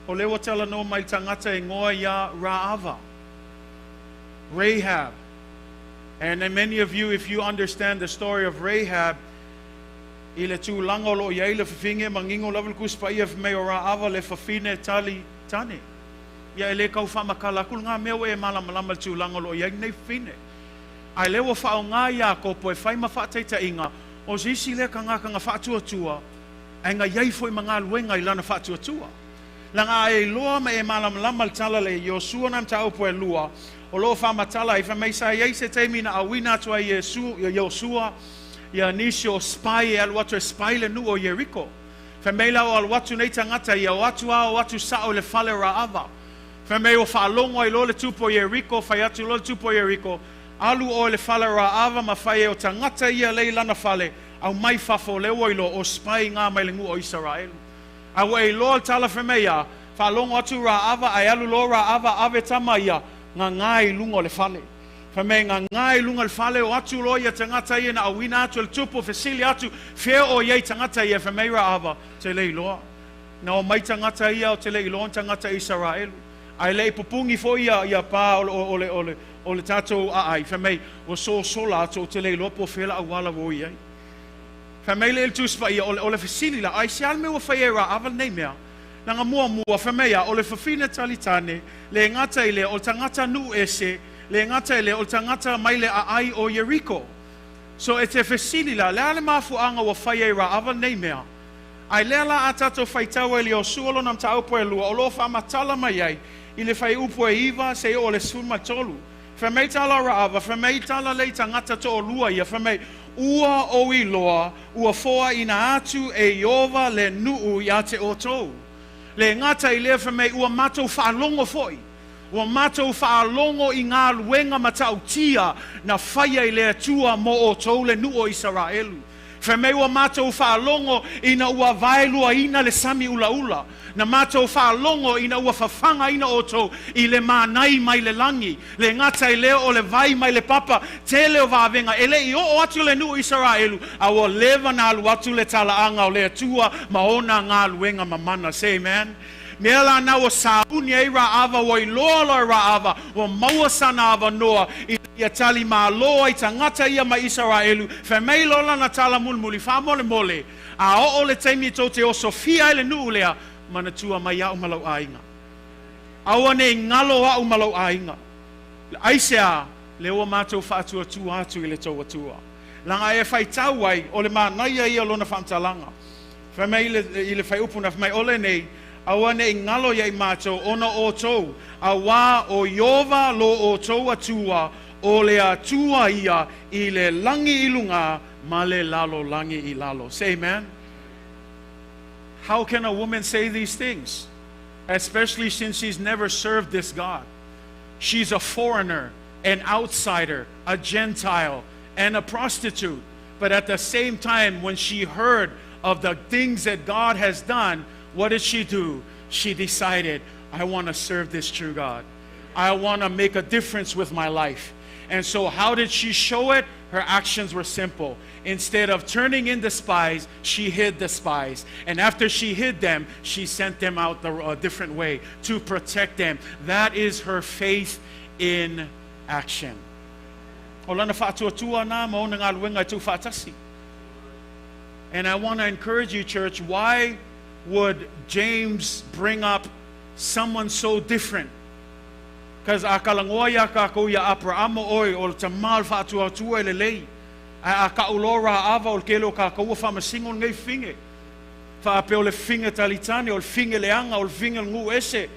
o lea ua talanoa mai le tagata e igoa ia Raava. Rahab. And then many of you, if you understand the story of Rahab, i le tulaga o lo o i ai le fafine, e manino lava le Tusi Paia fai mai o Raava le fafine tali tane. Ia e le tau faamatala atu lena mea ua e malamalama i le tulaga o lo o i ai lenei fafine. A o lea ua faaaoga Iakopo e fai ma faataitaiga, o se isi lea tagata na faatuatua, ae na i ai foi ma galuega i lana faatuatua. Leaga a e iloa ma e malamalama i le tala lea i Iosua na mataupu e lua, o lo o faamatala ai, fai mai sa i ai se taimi na auina atu ai e Iesu, Iosua, ia nisi o spy e alu atu e spy le nuu o Ieriko. Fai mai la o alu atu nei tagata ia, o atu a o atu sao i le fale o Raava. Fai mai ua faalogo ai loa le tupu o Ieriko, fai atu loa le tupu o Ieriko, Alu oe i le fale o Raava ma fai e o tagata ia lea i lana fale, aumai fafo, lea ua iloa o spy nga mai le nuu o Isaraelu. A ua e iloa le tala fai mai a, faalogo atu Raava ae alu loa Raava ave tama ia, gaga i luga o le fale. Fai mai gaga i luga o le fale, o atu loa ia tagata ia na auina atu e le tupu, fesili atu, fea o i ai tagata ia, fai mai Raava, te le iloa. Na omai tagata ia o te le iloa ni tagata Isaraelu. Ae le i pupugi foi ia ia pa o le o le o le o le tatou aai, fai mai ua sosola atu ou te le iloa po o fea le auala ua o i ai. Fai mai le Tusi Paia, o le, o le fesili la, aisea le mea ua fai ai e Raava lenei mea? Leaga muamua, fai mai a, o le fafine talitane, le gata i lea, o le tagata nuu ese, le gata i lea, o le tagata mai le aai o Ieriko. So, e te fesili la, le a le mafuaaga ua fai ai e Raava lenei mea? Ae lea la a tatou faitau ai i le Iosua lona mataupu e lua, o lo o faamatala mai ai i le fuaiupu e 9 seia oo i le 13. Fai mai tala o Raava, fai mai tala lea i tagata toalua ia, fai mai, Ua ou iloa, ua foaina atu e Ieova le nuu ia te outou. Le gata i lea, fai mai, ua matou faalogo foi, ua matou faalogo i galuega matautia na faia i le Atua mo outou le nuu o Isaraelu. Fai mai ua matou faalogo ina ua vaeluaina le sami ulaula, na matou faalogo ina ua fafagaina outou i le manai mai le lagi, le gata i lea o le vai mai le papa tele o vavega, e le i oo atu le nuu Isaraelu, a ua leva na alu atu le talaaga o le Atua ma ona galuega mamana. Say amen. Mea la na ua sauni ai Raava, ua iloa loa e Raava, ua maua sana avanoa ina ia tali malo ai tagata ia mai Isaraelu, fai mai loa lana tala mulimuli, Faamolemole, a oo le taimi tou te osofia ai le nuu lea, manatua mai aʻu ma lou aiga. Aua ne i galo aʻu ma lou aiga. Aisea, lea ua matou faatuatua atu i le tou Atua. Leaga e faitau ai, o le manaia ia o lona faamatalaga. Fai mai i le, i le fuaiupu na fai mai, O lenei, aua ne i galo ia i matou ona o outou, auā o Ieova lo outou Atua, o le Atua ia i le lagi i luga ma le lalolagi i lalo. Say amen. How can a woman say these things? Especially since she's never served this God. She's a foreigner, an outsider, a Gentile, and a prostitute. But at the same time, when she heard of the things that God has done, what did she do? She decided, I want to serve this true God. I want to make a difference with my life. And so, how did she show it? Her actions were simple. Instead of turning in the spies, she hid the spies. And after she hid them, she sent them out the, a different way to protect them. That is her faith in action. O lana faatuatua na ma ona galuega e tuufaatasi. And I want to encourage you, church, why would James bring up someone so different? Because a talanoa iā kākou iā Aperahama ʻoe, o le tamā o le faatuatua e lelei. Ae a ta'u loa Raava o le tele o kākou ua faamasino lenei fafine. Faapea o le fafine talitane, o le fafine leaga, o le fafine o le nuu ese.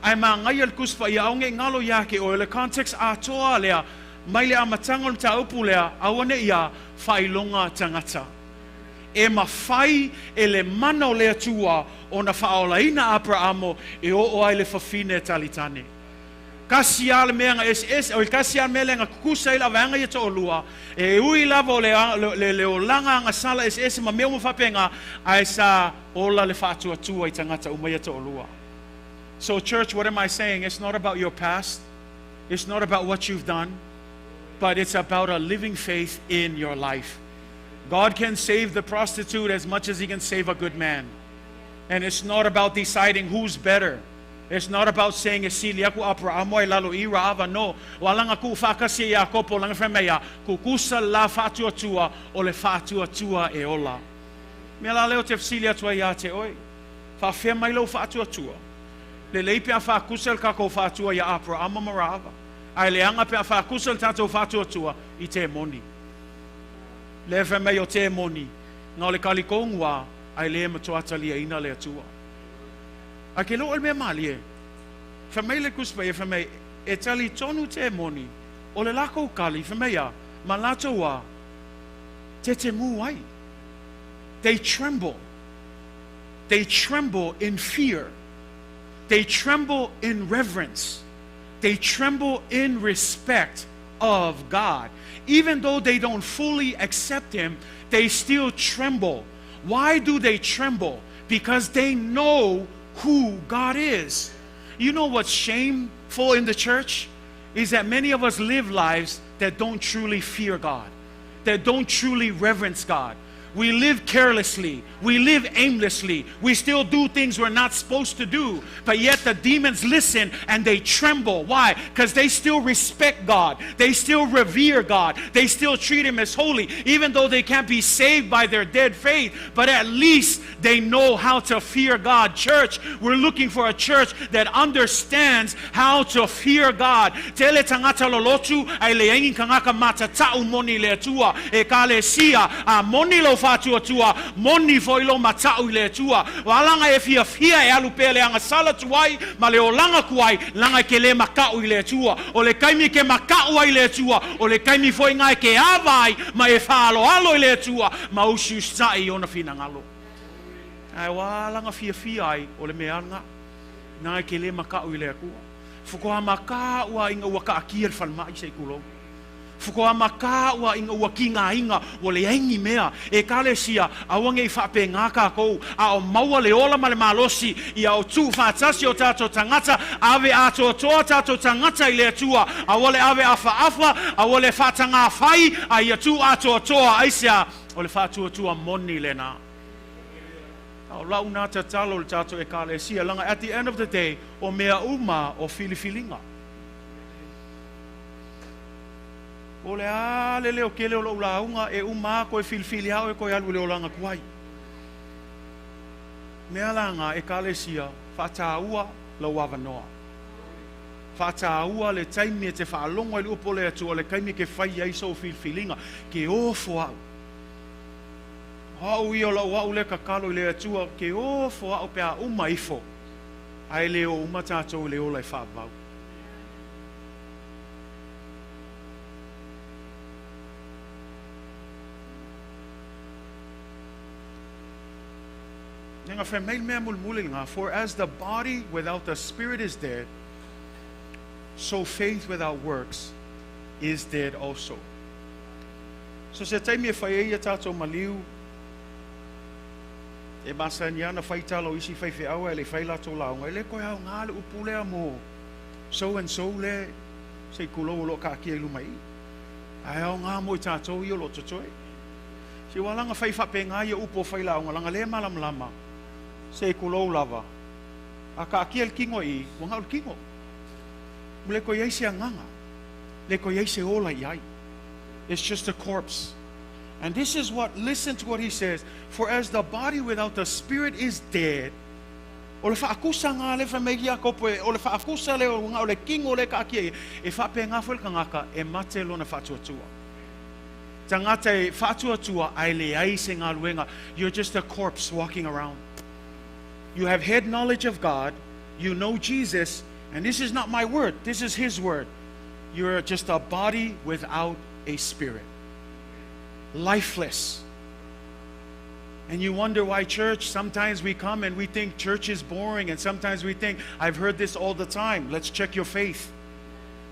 Ae manaia le Tusi Paia, aua ne i galo iā te oe, o le context atoa lea, mai le amataga o le mataupu lea, aua ne i a faailoga tagata. E mafai e le mana o le Atua ona faaolaina Aperahamo e oo ai le fafine talitane. Tasi lava le mea na eseese, oi tasi lava le mea lea na tutusa ai le vaega ia toalua, e ui lava o le, le, le olaga agasala eseese ma mea uma faapena, ae sa ola le faatuatua i tagata uma ia toalua. So church, what am I saying? It's not about your past. It's not about what you've done, but it's about a living faith in your life. God can save the prostitute as much as he can save a good man. And it's not about deciding who's better. It's not about saying e sili aku Aparaamo ai lalo i Raava, no. Ua alaga tuufaatasi e Iakopo laga fai mai a, tutusa le la faatuatua o le faatuatua e ola. Mea la lea ou te fesili atu ai ia te oe, faafefea mai lou faatuatua? Lelei pe a faatusa le tatou faatua ia Aparaama ma Raava, ae leaga pe a faatusa le tatou faatuatua i temoni. Lea fai mai o temoni, na o le talitonu lava, ae le matua taliaina le Atua. Ae ke le o le mea malie, fai mai le Tusi Paia, fai mai, e talitonu temoni, o le latou tali, fai mai a, ma latou a, tetemu ai. They tremble. They tremble in fear. They tremble in reverence. They tremble in respect of God. Even though they don't fully accept Him, they still tremble. Why do they tremble? Because they know who God is. You know what's shameful in the church? Is that many of us live lives that don't truly fear God, that don't truly reverence God. We live carelessly. We live aimlessly. We still do things we're not supposed to do. But yet the demons listen and they tremble. Why? Because they still respect God. They still revere God. They still treat Him as holy, even though they can't be saved by their dead faith. But at least they know how to fear God. Church, we're looking for a church that understands how to fear God. Tele tagata lolotu ae leai ni tagata matatau moni i le Atua. Ekalesia, a moni lou faatuatua, moni foi lou matau i le Atua. Ua alaga e fiafia e alu pea le agasala tuai ma le olaga tuai, laga e ke le maka'u i le Atua. O le taimi e ke maka'u ai i le Atua, o le taimi foi na e ke ava ai ma e faaaloalo i le Atua ma usiusitai i ona finagalo. Ae ua alaga fiafia ai o le mea lena, na e ke le maka'u i le Atua. Faatoa maka'u a ina ua kaatia le falemai se i tulou. Faatoa maka'u a ina ua tigaina, ua leai ni mea. Ekalesia, aua ne i faapena tatou, a o maua le ola ma le malosi, ia o tuufaatasi o tatou tagata, ave atoatoa tatou tagata i le Atua, aua le ave afaafa, aua le faatagafai, a ia tuu atoatoa. Aisea? O le faatuatua moni lena. A o lau na tatalo i le tatou Ekalesia, laga at the end of the day, o mea uma o filifiliga. O le a le leo tele o lou lauga, e uma a koe filifili a oe koe alu i le olaga tuai. Mea la na, Ekalesia, faataua lou avanoa. Faataua le taimi e te faalogo ai i le upu o le Atua, o le taimi e ke fai ai sou filifiliga, ke ofo au. O au ia o lau au lea tatalo i le Atua, ke ofo au pe a uma ifo, ae le o uma tatou i le ola e faavavau. Leaga fai mai le mea mulimuli lena, For as the body without the spirit is dead, so faith without works is dead also. So se taimi e fai ai ia tatou maliu, e masani lava ona fai tala o isi faifeau ae le i fai latou lauga, e le toe aoga le upu lea mo so and so le se i tulou o lo o taatia i luma i i. Ae aoga mo i tatou ia o lo o totoe. Se ua alaga fai faapena ia upu o failauga laga le malamalama se i tulou lava. A taatia le tino i i, ua na o le tino. Ua le toe i ai se agaga, le toe i ai se ola i ai. It's just a corpse. And this is what, listen to what he says, For as the body without the spirit is dead, O le faatusaga lea fai mai Iakopo e, o le faatusa lea o o le tino lea e taatia i ai, e faapena foi le tagata e mate lona faatuatua. Tagata e faatuatua ae leai se galuega, you're just a corpse walking around. You have head knowledge of God, you know Jesus, and this is not my word, this is His word. You're just a body without a spirit. Lifeless. And you wonder why church, sometimes we come and we think church is boring, and sometimes we think, I've heard this all the time. Let's check your faith.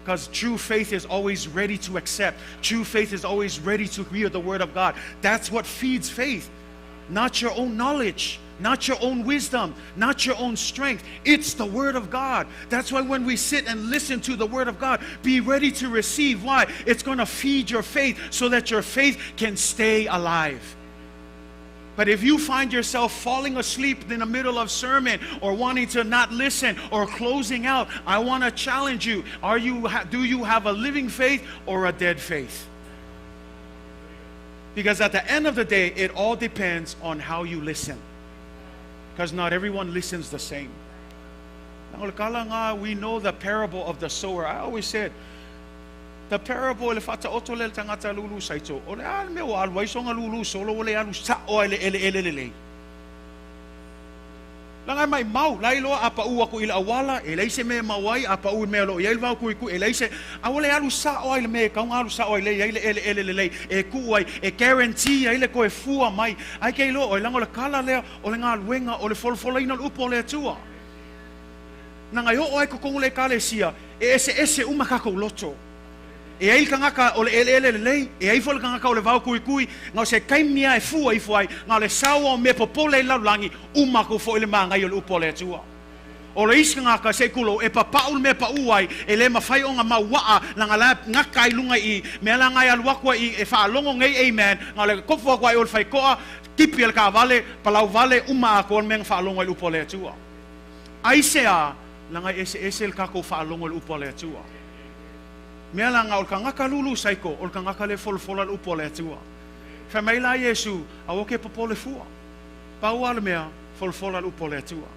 Because true faith is always ready to accept. True faith is always ready to hear the word of God. That's what feeds faith. Not your own knowledge, not your own wisdom, not your own strength. It's the word of God. That's why when we sit and listen to the word of God, be ready to receive. Why? It's going to feed your faith so that your faith can stay alive. But if you find yourself falling asleep in the middle of sermon or wanting to not listen or closing out, I want to challenge you. Are you do you have a living faith or a dead faith? Because at the end of the day, it all depends on how you listen. Because not everyone listens the same. We know the parable of the sower. I always said, the parable le faataoto le tagata lulu saito. O le a le mea ua alu ai soga lulu solo ua le alu sa'o ai le eleele lelei. Leaga e maimau, la e iloa a pa'u aku i le auala, e leai se mea e maua ai, a pa'u i mea o lo o i ai le vao kuikui, e leai se, a ua le alu sa'o ai le mea e tatau ona alu sa'o ai lea e i ai le eleele lelei e tuu ai, e guarantee ai le toe fua mai. Ae ke iloa oe, leaga o le kala lea o le galuega o le folafolaina o le upu a le Atua. Leaga e oo lava i totonu o le Ekalesia, e eseese uma tatou loto. E ai le tagata o le eleele lelei, e ai foi le tagata o le vao tuitui, na o se taimi lava e fua ifo ai, na o le sao o mea popole i le lalolagi, uma atu foi le manaia o le upu a le Atua. O le isi tagata, se i tulou, e papau le mea e pau ai, e le mafai ona mauaa, leaga la e gata ai luga i i, mea la na e alu atu ai i, e faalogo nei amen, na o le tofu atu ai o le faitoa, tipi e le taavale, palau vale, uma atoa le mea na faalogo ai i le upu a le Atua. Aisea? Leaga e eseese le tatou faalogo i le upu a le Atua. Mea la na o le tagata lulu saiko, o le tagata le folafola le upu a le Atua. Fai mai la Iesu, Aua ke popole fua. Pau lava le mea, folafola le upu a le Atua.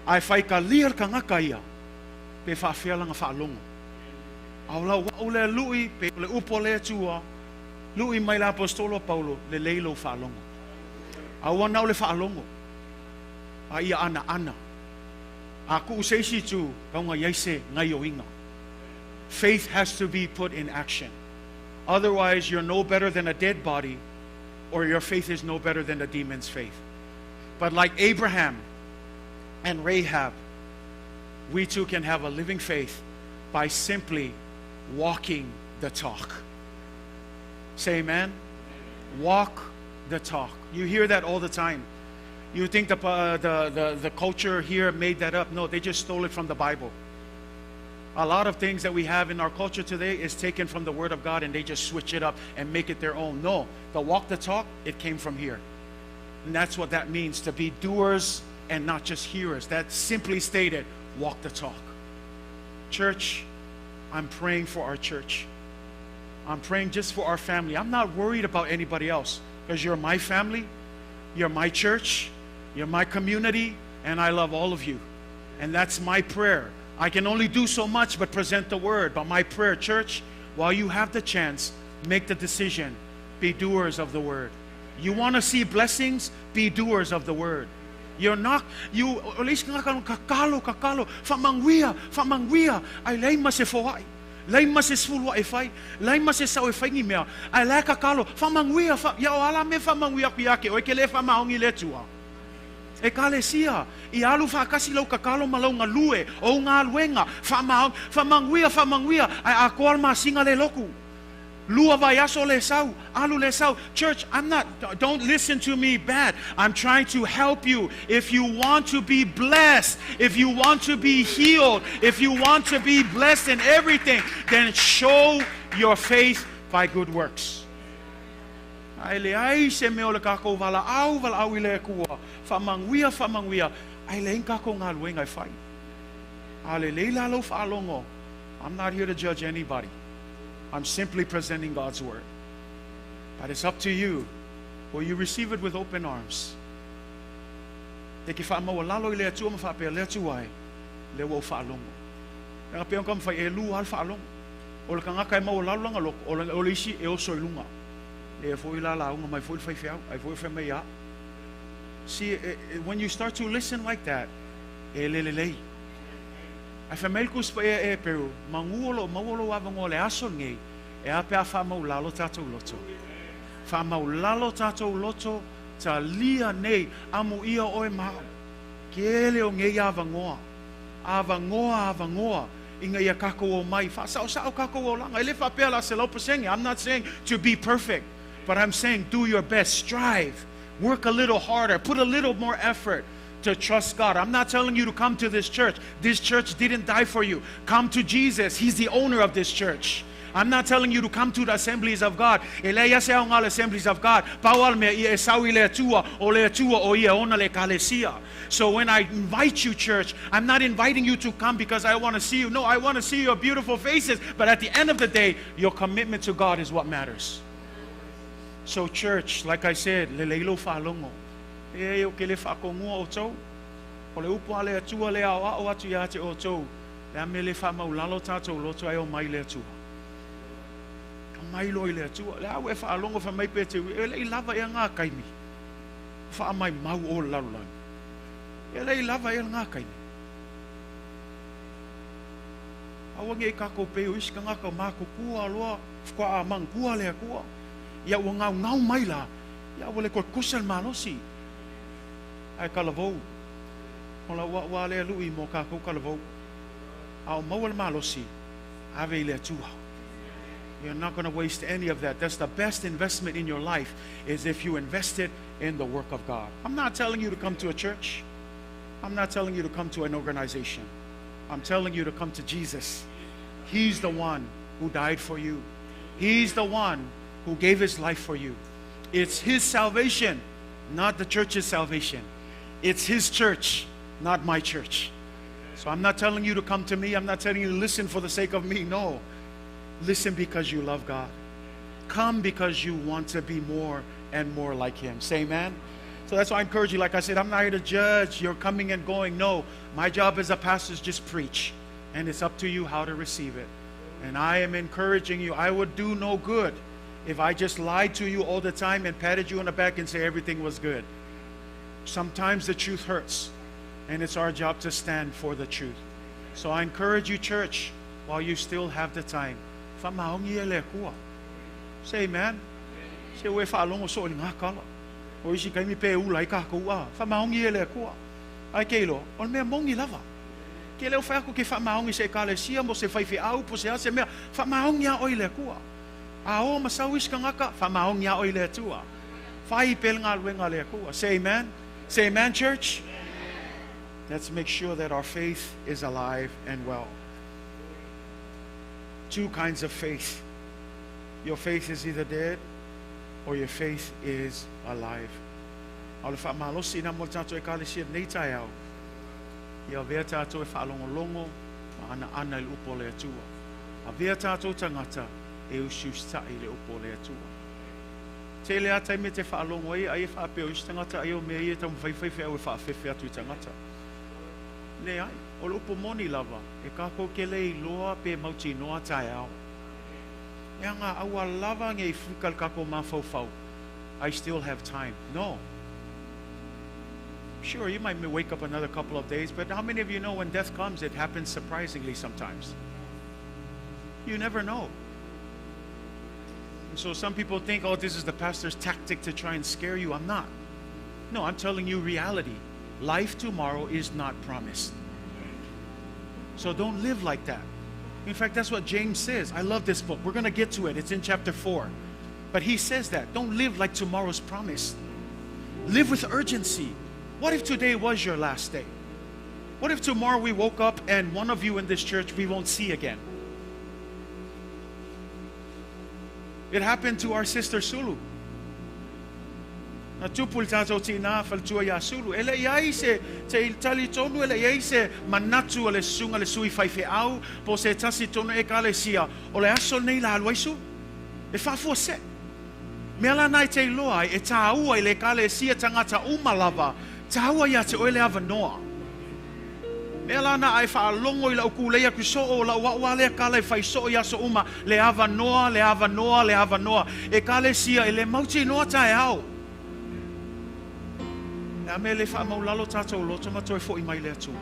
Ae faitalia le tagata ia, pe faafefea lana faalogo. A o lau au lea lui, pe o le upu a le Atua, lui mai le Aposetolo a Paulo, lelei lou faalogo. Aua na o le faalogo, a ia anaana. A tuu se isi itu, tau na i ai se gaioiga. Faith has to be put in action. Otherwise, you're no better than a dead body, or your faith is no better than the demon's faith. But like Abraham and Rahab, we too can have a living faith by simply walking the talk. Say amen. Walk the talk. You hear that all the time. You think the, the, the, the culture here made that up. No, they just stole it from the Bible. A lot of things that we have in our culture today is taken from the Word of God and they just switch it up and make it their own. No, the walk the talk, it came from here. And that's what that means to be doers and not just hearers. That's simply stated, walk the talk. Church, I'm praying for our church. I'm praying just for our family. I'm not worried about anybody else because you're my family, you're my church, you're my community, and I love all of you. And that's my prayer. I can only do so much but present the word. But my prayer, church, while you have the chance, make the decision. Be doers of the word. You want to see blessings? Be doers of the word. You're not, you, o le isi tagata kakalo, kakalo, faamanuia, faamanuia, ae leai ma se foai, leai ma se sefulu ae e fai, leai ma se sao e fai ni mea, ae la e kakalo, faamanuia, fa, ia o a la mea e faamanuia aku ia te oe, e ke le faamaoni i le Atua. Ekalesia, ia alu faatasi lau tatalo ma lau galue, o ou galuega, faamaoni, faamanuia, faamanuia, ae atoa le masina le lotu. Lua vaiaso le sau, alu le sau. Church, I'm not, don't listen to me bad. I'm trying to help you. If you want to be blessed, if you want to be healed, if you want to be blessed in everything, then show your faith by good works. Ae leai se mea o le tatou valaau, valaau i le Atua, faamanuia, faamanuia, ae leai ni tatou galuega e fai. A lelei la lau faalogo, I'm not here to judge anybody. I'm simply presenting God's word. But it's up to you. Will you receive it with open arms? E ke faamaualalo i le Atua ma faapea, Le Atua e, lea ua ou faalogo. Leaga pei ona taumafai, e lua lava le faalogo. O le tagata e maualalo lana loto, o le isi e oso i luga. Lea foi la lauga mai foi le faifeau, ai foi o fai mai ia. See, when you start to listen like that, e le lelei. Ae fai mai le Tusi Paia e Heperu, Manu o lo o maua lou avanoa le aso lenei, e a pe a faamaulalo tatou loto. Faamaulalo tatou loto, talia nei, amuia oe ma au. Kele o nei avanoa, avanoa, avanoa, ina ia tatou omai, faasaosao tatou olaga. E le faapea la 100%, I'm not saying to be perfect, but I'm saying do your best, strive, work a little harder, put a little more effort to trust God. I'm not telling you to come to this church. This church didn't die for you. Come to Jesus. He's the owner of this church. I'm not telling you to come to the Assemblies of God. E leai lava se aoga o le Assemblies of God. Pau lava le mea, ia e sau i le Atua, o le Atua o Ia e ona le Ekalesia. So when I invite you, church, I'm not inviting you to come because I want to see you. No, I want to see your beautiful faces. But at the end of the day, your commitment to God is what matters. So church, like I said, lelei lou faalogo. Leai, ou te le faatonua outou. O le upu a le Atua lea aoao atu ia te outou, le a mea le faamaulalo tatou loto ae omai i le Atua. Omai loa i le Atua. Le a ua e faalogo fai mai pe te ui, e le i lava ea ngā kaimi. Faamaimau o le lalolagi. E le i lava ea ngā kaimi. Aua nei kākou pei o isi tagata o matutua loa, faatoa manatua le Atua. Ia ua gaugau mai la, ia ua le toe tusa le malosi. Ae talavou, o lau a'u a lea lu'i mo kākou talavou. A o maua le malosi, ave i le Atua. You're not gonna waste any of that. That's the best investment in your life is if you invest it in the work of God. I'm not telling you to come to a church. I'm not telling you to come to an organization. I'm telling you to come to Jesus. He's the one who died for you. He's the one who gave his life for you. It's his salvation, not the church's salvation. It's his church, not my church. So I'm not telling you to come to me. I'm not telling you to listen for the sake of me. No. Listen because you love God. Come because you want to be more and more like him. Say amen. So that's why I encourage you. Like I said, I'm not here to judge your coming and going. No, my job as a pastor is just preach. And it's up to you how to receive it. And I am encouraging you. I would do no good if I just lied to you all the time and patted you on the back and say everything was good. Sometimes the truth hurts, and it's our job to stand for the truth. So I encourage you, church, while you still have the time, faamaoni ia i le Atua. Say amen. Se ua e faalogo soo i lena tala. O isi taimi pe ula ai tatou a, faamaoni ia i le Atua. Ae ke iloa, o le mea moni lava. Ke le o fai atu ke faamaoni i se ekalesia mo se faifeau po o se a se mea, faamaoni a oe i le Atua. A o ma sau isi tagata, faamaoni a oe i le Atua. Fai pea le galuega a le Atua. Say amen. Say amen, church. Let's make sure that our faith is alive and well. Two kinds of faith. Your faith is either dead or your faith is alive. A o le faamalosi ina mo le tatou Ekalesia i lenei taeao, ia avea tatou e faalogologo ma anaana i le upu a le Atua. Avea tatou tagata e usiusitai i le upu a le Atua. Tele a taimi e te faalogo ai, ai e faapea o isi tagata ai o mea ia e taumafai faifeau e faafefe atu i tagata. Leai, o le upu moni lava, e kākou ke le iloa pe mautinoa taeao. Leaga aua lava nei fika le kākou mafaufau, I still have time. No. Sure, you might wake up another couple of days, but how many of you know when death comes, it happens surprisingly sometimes? You never know. And so some people think, oh, this is the pastor's tactic to try and scare you. I'm not. No, I'm telling you reality. Life tomorrow is not promised. So don't live like that. In fact, that's what James says. I love this book. We're going to get to it. It's in chapter 4. But he says that. Don't live like tomorrow's promised. Live with urgency. What if today was your last day? What if tomorrow we woke up and one of you in this church we won't see again? It happened to our sister Sulu. Na tupu le tatou tinā faletua iā Sulu. E le i ai se, te talitonu e le i ai se manatu a le susuga le sui faifeau po o se tasi tonu ekalesia o le aso lenei la alu ai Sulu. E faafuasei. Mea la na e te iloa ai, e tāua i le ekalesia tagata uma lava, tāua iā te oe le avanoa. Mea la na a e faalogo i lau kūlei aku soo o lau a'u a lea kala e fai soo i aso uma, le avanoa, le avanoa, le avanoa. Ekalesia e le mautinoa taeao. Le a mea le faamaulalo tatou loto ma toe fo'i mai le Atua.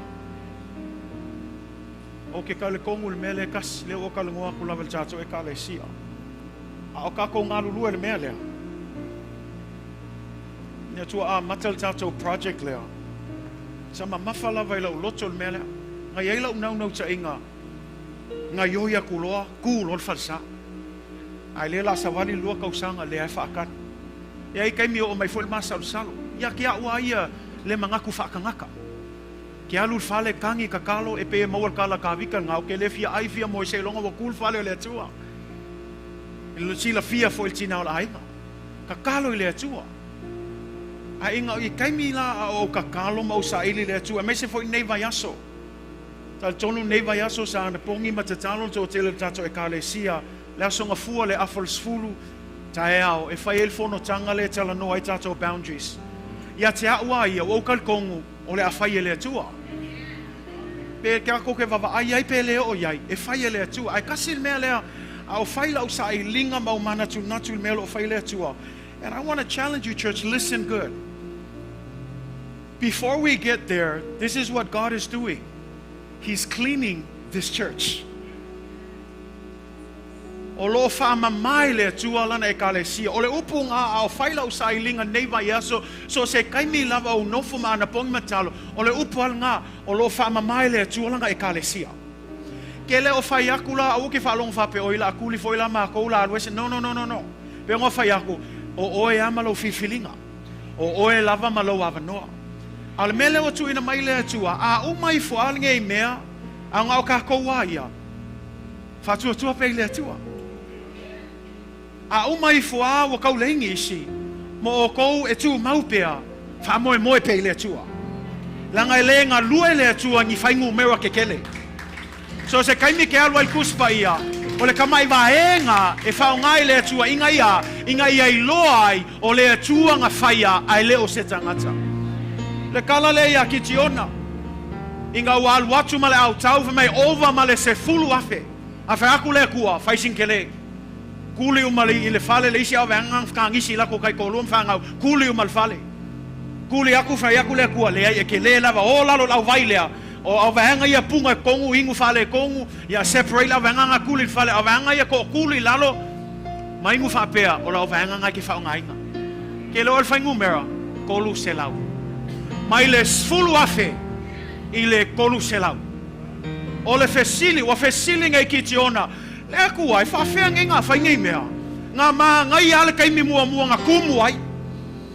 O ke kau le kongu le mea lea e kasi, lea ua talanoa aku lava i le tatou Ekalesia. A o tatou galulue le mea lea. Le Atua amata le tatou project lea. Sa mamafa lava i lou loto le mea lea. Na i ai lau naunautaiga, gaioi aku loa, ku loa le falesa. Ae lea la savali le lua tausaga, lea e faatali. E i ai taimi e oo mai foi le masalosalo. Ia te a'u a ia le manatu faatagata. Ke alu i le fale, kagi, tatalo, e pei e maua le kala kāvika le gao, ke le fia ai fia moe seiloga ua ku le fale o le Atua. I le silafia foi i le tina o le aiga. Tatalo i le Atua. Ae ina i taimi la a o ou tatalo ma ou saili i le Atua, aemaise foi lenei vaiaso, talitonu lenei vaiaso sa anapogi ma tatalo le toatele o le tatou Ekalesia, le Aso Gafua le afa o le 10 taeao e fai ai le fonotaga lea e talanoa ai tatou boundaries. Ia te a'u a ia, ua ou talitonu o le a fai e le Atua. Pe tatou te vavaai ai pe le oo i ai, e fai e le Atua. Ae tasi le mea lea, a o fai lau sailiga ma ou manatunatu i le mea o lo o fai e le Atua. And I want to challenge you, church, listen good. Before we get there, this is what God is doing. He's cleaning this church. O lo o faamama e le Atua Lana Ekalesia. O le upu ga a o fai lau sailiga nei vaiaso, so o se taimi lava ou nofo ma anapogi ma tatalo, o le upu lava lena, o lo o faamama e le Atua Lana Ekalesia. Ke le o fai aku la, aua ke faalogo faapea, oi la a kuli foi la makou la alu ese. No, no, no, no, no. Pei ona fai aku, o oe lava ma lou filifiliga. O oe lava ma lou avanoa. A o le mea lea ua tuuina mai le Atua, a uma ifo lava lenei mea, a na o tatou lava ia, Faatuatua pea i le Atua. A uma ifo a ua tau leai nisi mo outou e tumau pea, faamoemoe pea i le Atua. Leaga e le galue le Atua ni fuainumera kekele. So se taimi ke alu ai le Tusi Paia, o le tamai vaega e faaaoga i le Atua ina ia, ina ia iloa ai o le Atua na faia ae le o se tagata. Le tala lea ia Kitiona, ina ua alu atu ma le autau fai mai ova ma le 10,000, a fai atu le Atua, fai sina tele. Kuli uma i le fale le isi aoveaga fekagisi i latou taitoalua ma fanau, kuli uma le fale. Kuli atu fai atu le Atua, leai e tele lava, o lalo i le auvai lea, o aoveaga ia punga i totonu, inu faaletonu, ia separate le aoveaga na kuli i le fale, aoveaga ia tootuli i lalo, ma inu faapea, o le aoveaga na e te faaaogaina. Ke le o le fuainumera, 300. Mai le 10,000 i le 300. O le fesili, ua fesili nei Kitiona, Le Atua, e faafea nei ga fai nei mea? Ga manaia a le taimi muamua na tumu ai.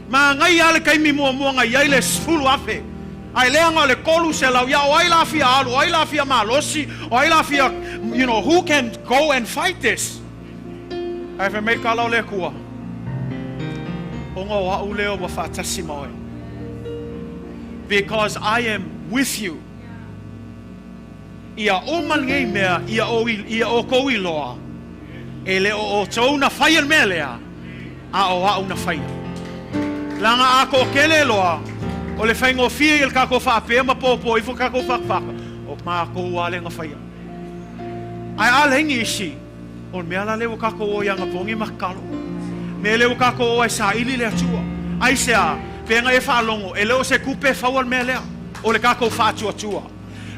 Manaia a le taimi muamua na i ai le 10,000. Ae leaga o le 300, ia o ai la fia alu, o ai la fia malosi, o ai la fia, you know, who can go and fight this? Ae fai mai le tala o le Atua, Ona o a'u lea ua faatasi ma oe. Because I am with you. Ia uma lenei mea, ia o, ia outou iloa, e le o outou na faia le mea lea, a o a'u na faia. Leaga a toatele loa, o le faigofie ia le tatou faapea ma popo ifo tatou fatafata, o matou lava lea na faia. Ae a leai nisi, O le mea la lea ua tatou o i anapogi ma tatalo. Mea lea ua tatou o ai e saili le Atua. Aisea? Pe na e faalogo, e le o se tupe e faua le mea lea. O le tatou faatuatua.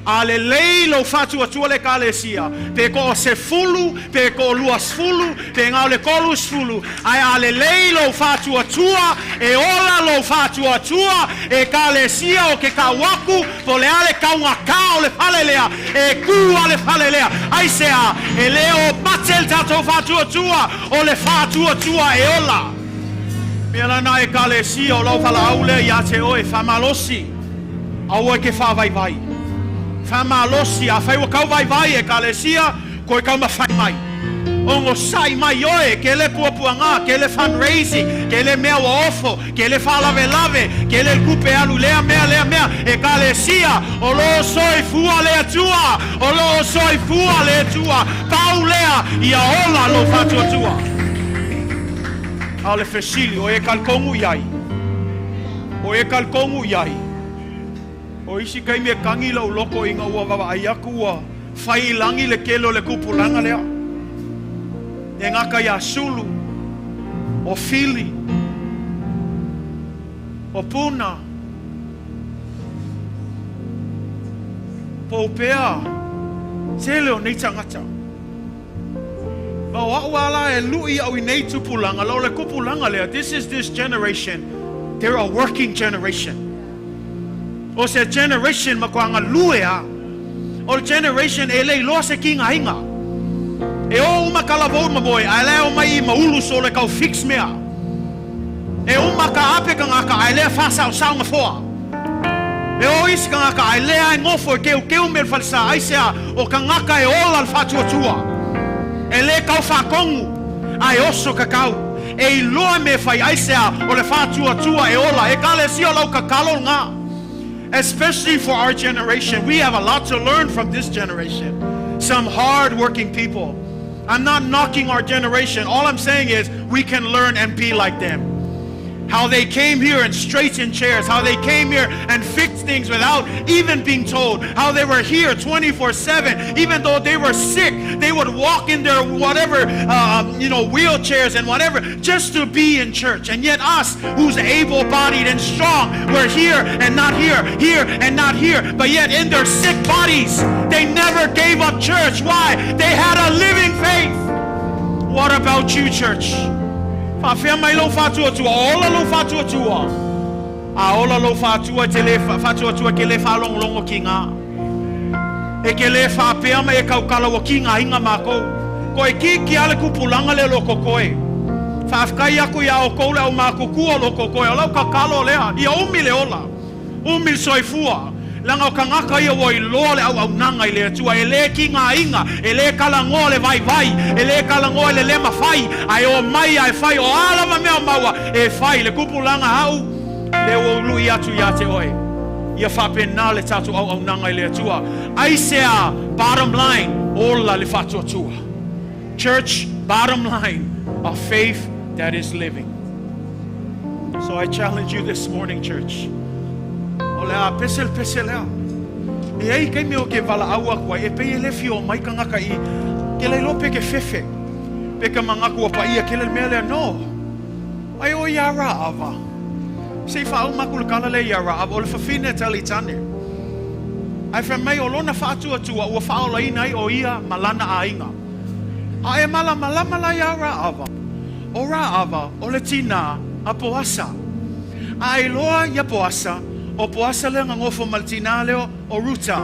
A lelei lou faatuatua le Ekalesia, pe toa 10, pe toa 20, pe na o le 30, ae a lelei lou faatuatua, e ola lou faatuatua, Ekalesia o ke kau aku, Po o le a le taugata o le fale lea, e kū a le fale lea. Aisea? E le o mate le tatou faatuatua, o le faatuatua e ola. Mea la na Ekalesia o lau valaau lea ia te oe, faamalosi, aua e te faavaivai. Faamalosi, afai ua tau vaivai Ekalesia, koe taumafai mai. Onosai mai oe, ke le puapuaga, ke le fundraising, ke le mea ua ofo, ke le faalavelave, ke le tupe alu lea mea lea mea, Ekalesia, o lo o soifua le Atua, o lo o soifua le Atua, pau lea, ia ola lou faatuatua. A o le fesili, o e talitonu i ai? O e talitonu i ai? O isi taimi e tagi lou loto ina ua vaavaai atu ua fai i lagi le tele o le tupulaga lea. E gata iā Sulu, o Fili, o Puna, Poupea, tele o nei tagata. Ma o a'u a la e lu'i a'u i nei tupulaga, la o le tupulaga lea, this is this generation, they're a working generation. O se generation matua galue a. O le generation e le iloa se kigaina. E o uma talavou ma moe, ae la e omai i maulu solo e tau fix mea. E uma ka ape tagata ae lea faasaosao gafoa. E o isi tagata ae lea e nofo e keukeu mea i le falesa, aisea? O tagata e ola le faatuatua. E le tau faatonu. Ae oso kakau. E iloa mea e fai aisea o le faatuatua e ola. Ekalesia o lau kakalo lena. Especially for our generation. We have a lot to learn from this generation. Some hard working people. I'm not knocking our generation. All I'm saying is we can learn and be like them. How they came here and straightened chairs, how they came here and fixed things without even being told, how they were here 24/7, even though they were sick, they would walk in their whatever, wheelchairs and whatever, just to be in church. And yet us, who's able-bodied and strong, we're here and not here, here and not here, but yet in their sick bodies, they never gave up church. Why? They had a living faith. What about you, church? Faafea mai lou faatuatua, o ola lou faatuatua. A ola lou faatua te le faatuatua ke le faalogologo ki ngā. E ke le faapea mai e kaukala ua ki ngā inga mākou. Ko e ki ki ale kupulanga le lo kokoe. Faafetai aku iā oukou le aumākukua o lo kokoe, o lau kakalo lea, ia umi le ola. Umi le soifua, leaga o tagata ia ua iloa le auaunaga i le Atua, e le kigaina, e le talanoa le vaivai, e le talanoa i le le mafai, ae omai ae fai, o a lava mea o maua, e fai le tupulaga au, lea ua ului atu ia te oe. Ia faapena le tatou auaunaga i le Atua. Aisea, bottom line, ola le faatuatua. Church, bottom line, a faith that is living. So I challenge you this morning, church. O le a pese le pese lea. E ai taimi o ke valaau aku ai, e pei e le fia omai tagata i ke la iloa pe ke fefe. Pe ka manatu ua paia kele le mea lea. No. Ai o ia Raava. Se i faauma aku le tala lea ia Raava, o le fafine talitane. Ae fai mai o lona faatuatua ua faaolaina ai o ia ma lana aiga. A e malamalama la iā Raava, o Raava o le tinā a Poasa. A e iloa ia Poasa, o Poasa lea na nofo ma le tinā lea o Ruta.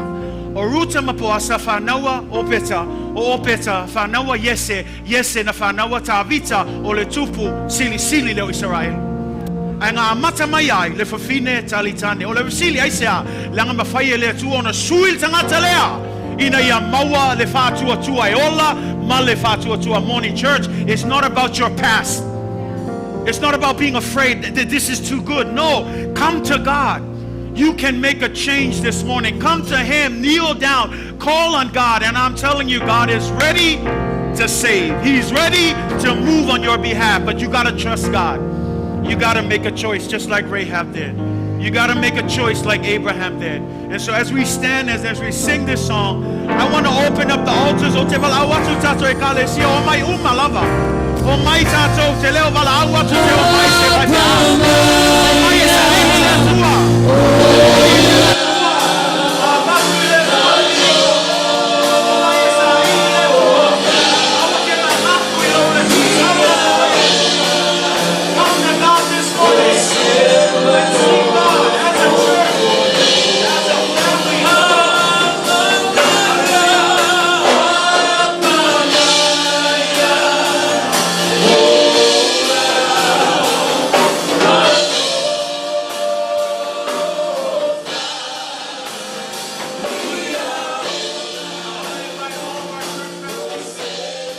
O Ruta ma Poasa fānaua Opeta, o Opeta fānaua Iese, Iese na fānaua Tāvita o le tupu silisili lea o Isaraelu. Ae na amata mai ai le fafine talitane. O le fesili, aisea? Leaga mafai e le Atua ona sui le tagata lea ina ia maua le faatuatua e ola ma le faatuatua moni. Church, it's not about your past. It's not about being afraid that this is too good. No, come to God. You can make a change this morning. Come to Him, kneel down, call on God, and I'm telling you, God is ready to save. He's ready to move on your behalf, but you got to trust God. You got to make a choice just like Rahab did. You got to make a choice like Abraham did. And so as we stand, as we sing this song, I want to open up the altars. Ou te valaau atu tatou ekalesia o mai uma lava. O mai tatou te leo valaau atu te o mai se vai O mai e sa le Atua. O mai e le Atua. A matu i le Atua. O mai e sa le Atua. Aua ke manatu i lau le tutalo. Come to God this morning. Let's see God as a church, as a family. Invite all of our church families. Doesn't matter.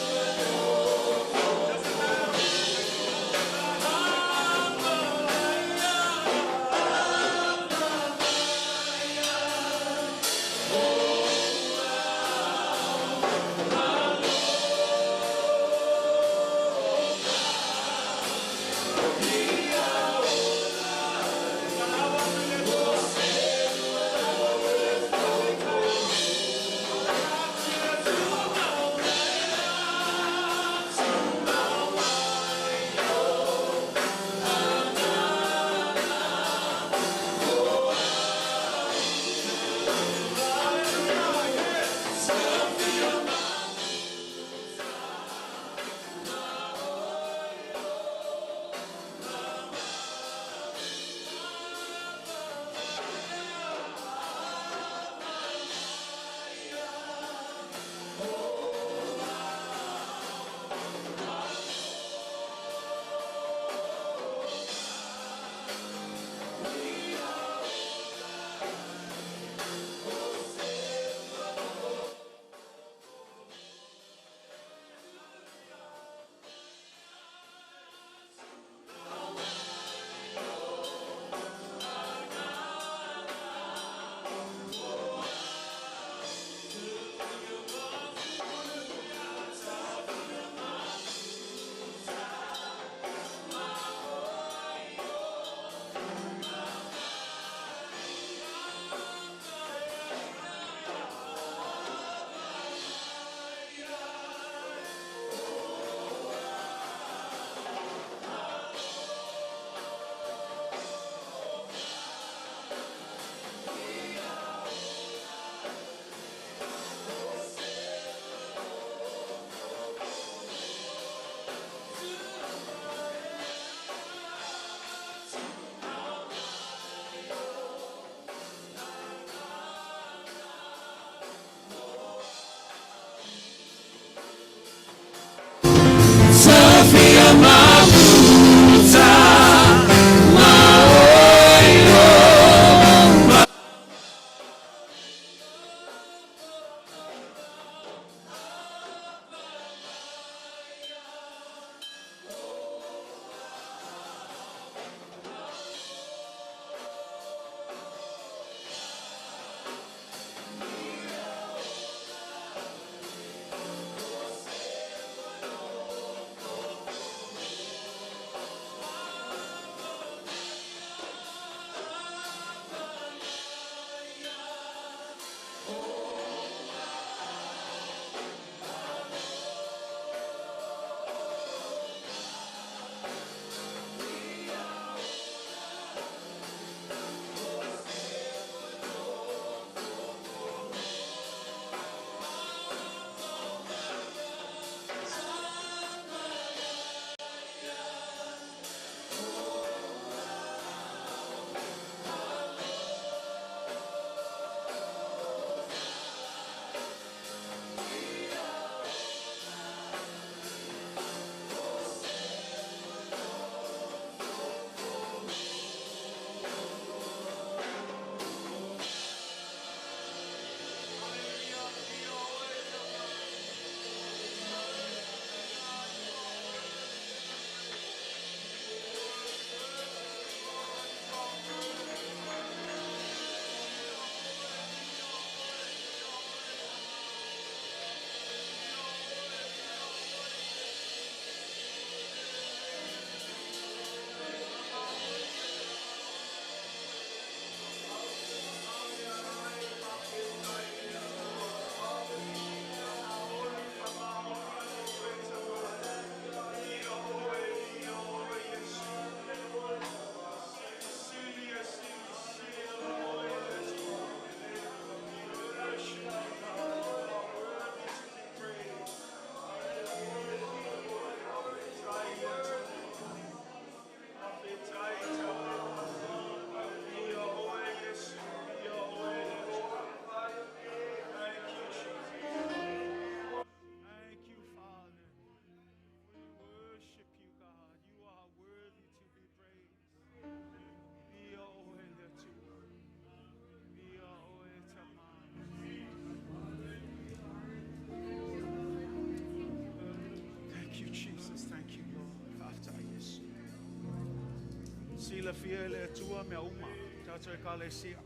Silafia e le Atua mea uma, tatou Ekalesia.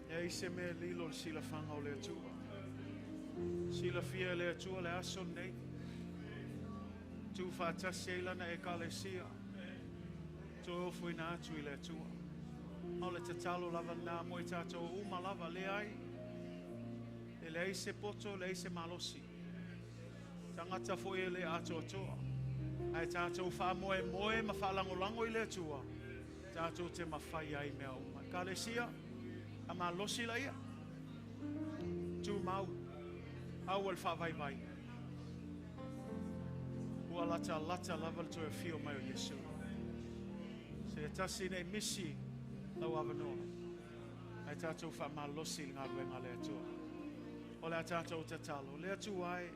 E leai se mea e lilo i le silafaga o le Atua. Silafia e le Atua le aso lenei. Tuufaatasi ai Lana Ekalesia. Toe ofoina atu i le Atua. A o le tatalo lava lena mo i tatou uma lava, leai, e leai se poto, leai se malosi. Tagata foi e le atoatoa. Ae tatou faamoemoe ma faalagolago i le Atua, tatou te mafai ai mea uma. Ekalesia, a malosi laia, tumau, aua le faavaivai. Ua latalata lava le toe afio mai o Iesu. Se tasi nei misi lau avanoa. Ae tatou faamalosi i le galuega a le Atua. O le a tatou tatalo. Le Atua e,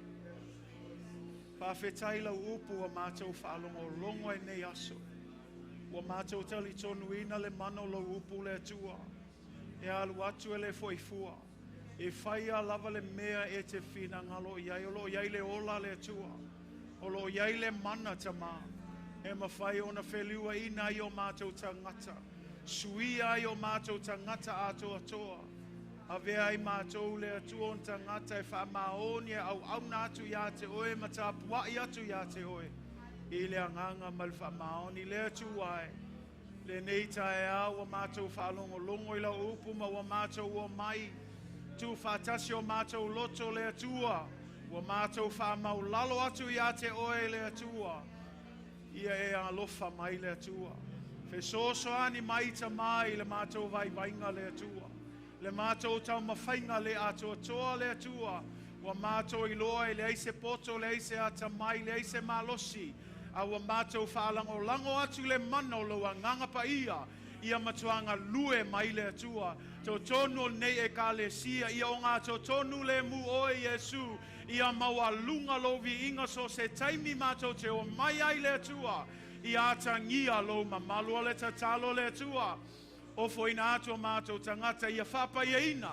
faafetai lau upu ua matou faalogologo ai nei aso. Ua matou talitonuina le mana o lou upu le Atua. E alu atu e le fo'i fua. E faia lava le mea e te finagalo i ai. O lo o i ai le ola le Atua. O lo o i ai le mana, Tama. E mafai ona feliuaina ai o matou tagata. Suia ai o matou tagata atoatoa. Avea ai matou le Atua o ni tagata e faamaoni e auauna atu ia te Oe ma tapuai atu ia te Oe i le agaga ma le faamaoni. Le Atua e, lenei taeao ua matou faalogologo i lau upu ma ua matou omai tuufaatasi o matou loto le Atua. Ua matou faamaulalo atu ia te Oe le Atua. Ia e alofa mai le Atua. Fesoasoani mai Tama i le matou vaivaiga le Atua. Le matou taumafaiga le atoatoa le Atua. Ua matou iloa e leai se poto, leai se atamai, leai se malosi. A ua matou faalagolago atu le mana o lou Agaga Paia. Ia matua galue mai le Atua. Totonu o lenei Ekalesia, ia ogatotonu lemu oe Iesu. Ia maualuga lou viiga so se taimi matou te omai ai le Atua. Ia atagia lou mamalu. O le tatalo le Atua. Ofoina atu o matou tagata ia faapaiaina,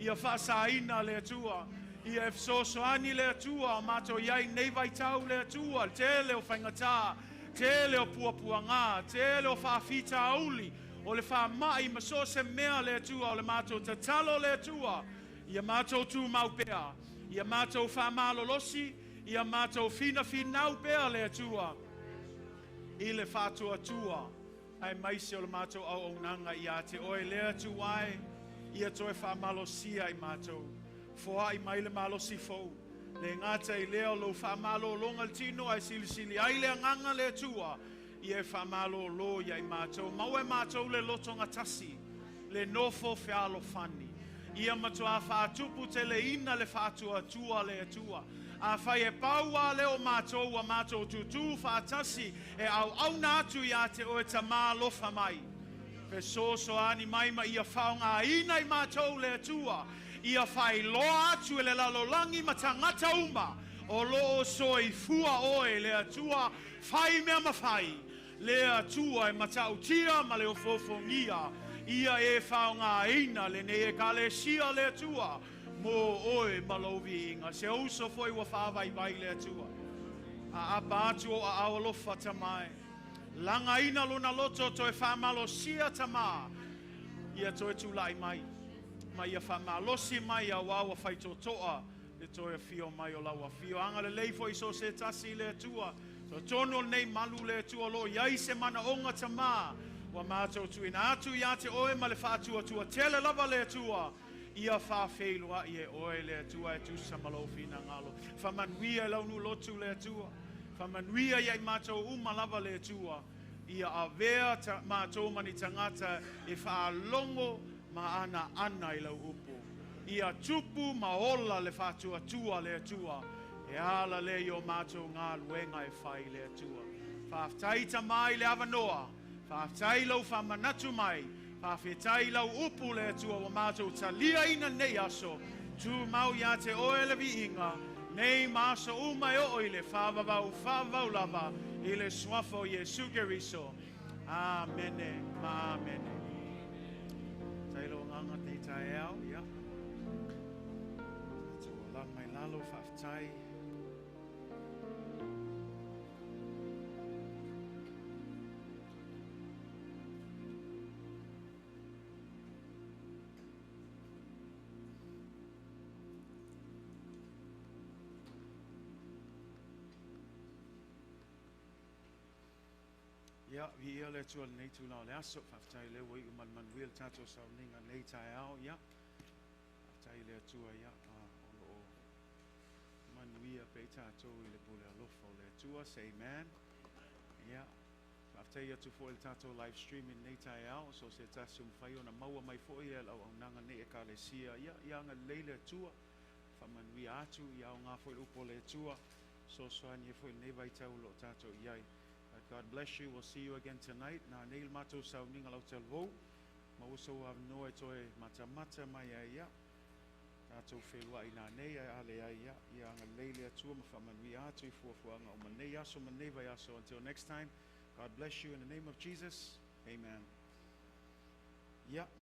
ia faasaina le Atua. Ia e fesoasoani le Atua o matou i ai nei vaitau le Atua, le tele o faigata, tele o puapuaga, tele o faafitauli, o le faamai ma so o se mea le Atua, o le matou tatalo le Atua, ia matou tumau pea, ia matou faamalolosi, ia matou finafinau pea le Atua i le faatuatua aemaise o le matou auaunaga ia te Oe le Atua e, ia toe faamalosia i matou. Foai mai le malosi fou. Le gata i lea o lou faamalologa i le tino ae silisili ai le agaga le Atua, ia e faamalolo ia i matou. Maua e matou le lotogatasi, le nofo fealofani. Ia matuā faatuputeleina le faatuatua le Atua. Afai e pau lava lea o matou ua matou tutū faatasi e auauna atu ia te Oe Tama alofa mai. Fesoasoani mai ma ia faaaogaina i matou le Atua, ia faailoa atu e le lalolagi ma tagata uma o lo o soifua Oe le Atua fai mea mafai, le Atua e matautia ma le ofoofogia, ia e faaaogaina lenei Ekalesia le Atua mo Oe ma Lou viiga. Se uso foi ua faavaivai le Atua. Aapa atu o aao alofa Tama e. Lagaina lona loto toe faamalosia Tama. Ia toe tulai mai. Ma ia faamalosi mai auā ua faitotoa le toe afio mai o lau afio. Agalelei foi i so o se tasi le Atua. Totonu o lenei malu le Atua o lo o i ai se manaoga Tama ua matou tuuina atu ia te Oe ma le faatuatua tele lava le Atua. Ia faafeiloai e Oe le Atua e tusa ma Lou finagalo. Faamanuia i lau nuu lotu le Atua. Faamanuia ia i matou uma lava le Atua. Ia avea ta, matou ma ni tagata e faalogo ma anaana i Lau upu. Ia tupu ma ola le faatuatua le Atua e ala lea i o matou galuega e fai le Atua. Faafetai Tama i le avanoa. Faafetai i Lou faamanatu mai. Faafetai i Lau upu le Atua ua matou taliaina nei aso. Tumau ia te Oe le viiga, nei ma aso uma e oo i le faavavau faavavau lava, i le Suafa o Iesu Keriso. Amene ma amene. Faafetai lou agaga lenei taeao, ia. Tatou alaga mai lalo, faafetai. Ia, viia le Atua i lenei itula o le aso. Faafetai o lea ua iu ma le manuia le tatou sauniga i lenei taeao. Ia, faafetai i le Atua, ia, o lo o manuia pea i tatou i le pule alofa o le Atua. Say amen. Ia, faafetai atu foi i le tatou live stream i lenei taeao, so se tasi o mafai ona maua mai foi le auaunaga nei Ekalesia. Ia, ia agalelei le Atua, faamanuia atu, ia aoga foi le upu o le Atua, fesoasoani ai foi i lenei vaitau o lo o tatou i ai. But God bless you. We'll see you again tonight. Nanei le matou sauniga lau talavou. Maua sou avanoa e toe matamata mai ai ia. Tatou feiloai nanei ae a leai ia. Ia agalelei le Atua ma faamanuia atu i fuafuaga uma nei aso ma lenei vaiaso. Until next time, God bless you in the name of Jesus. Amen. Ia.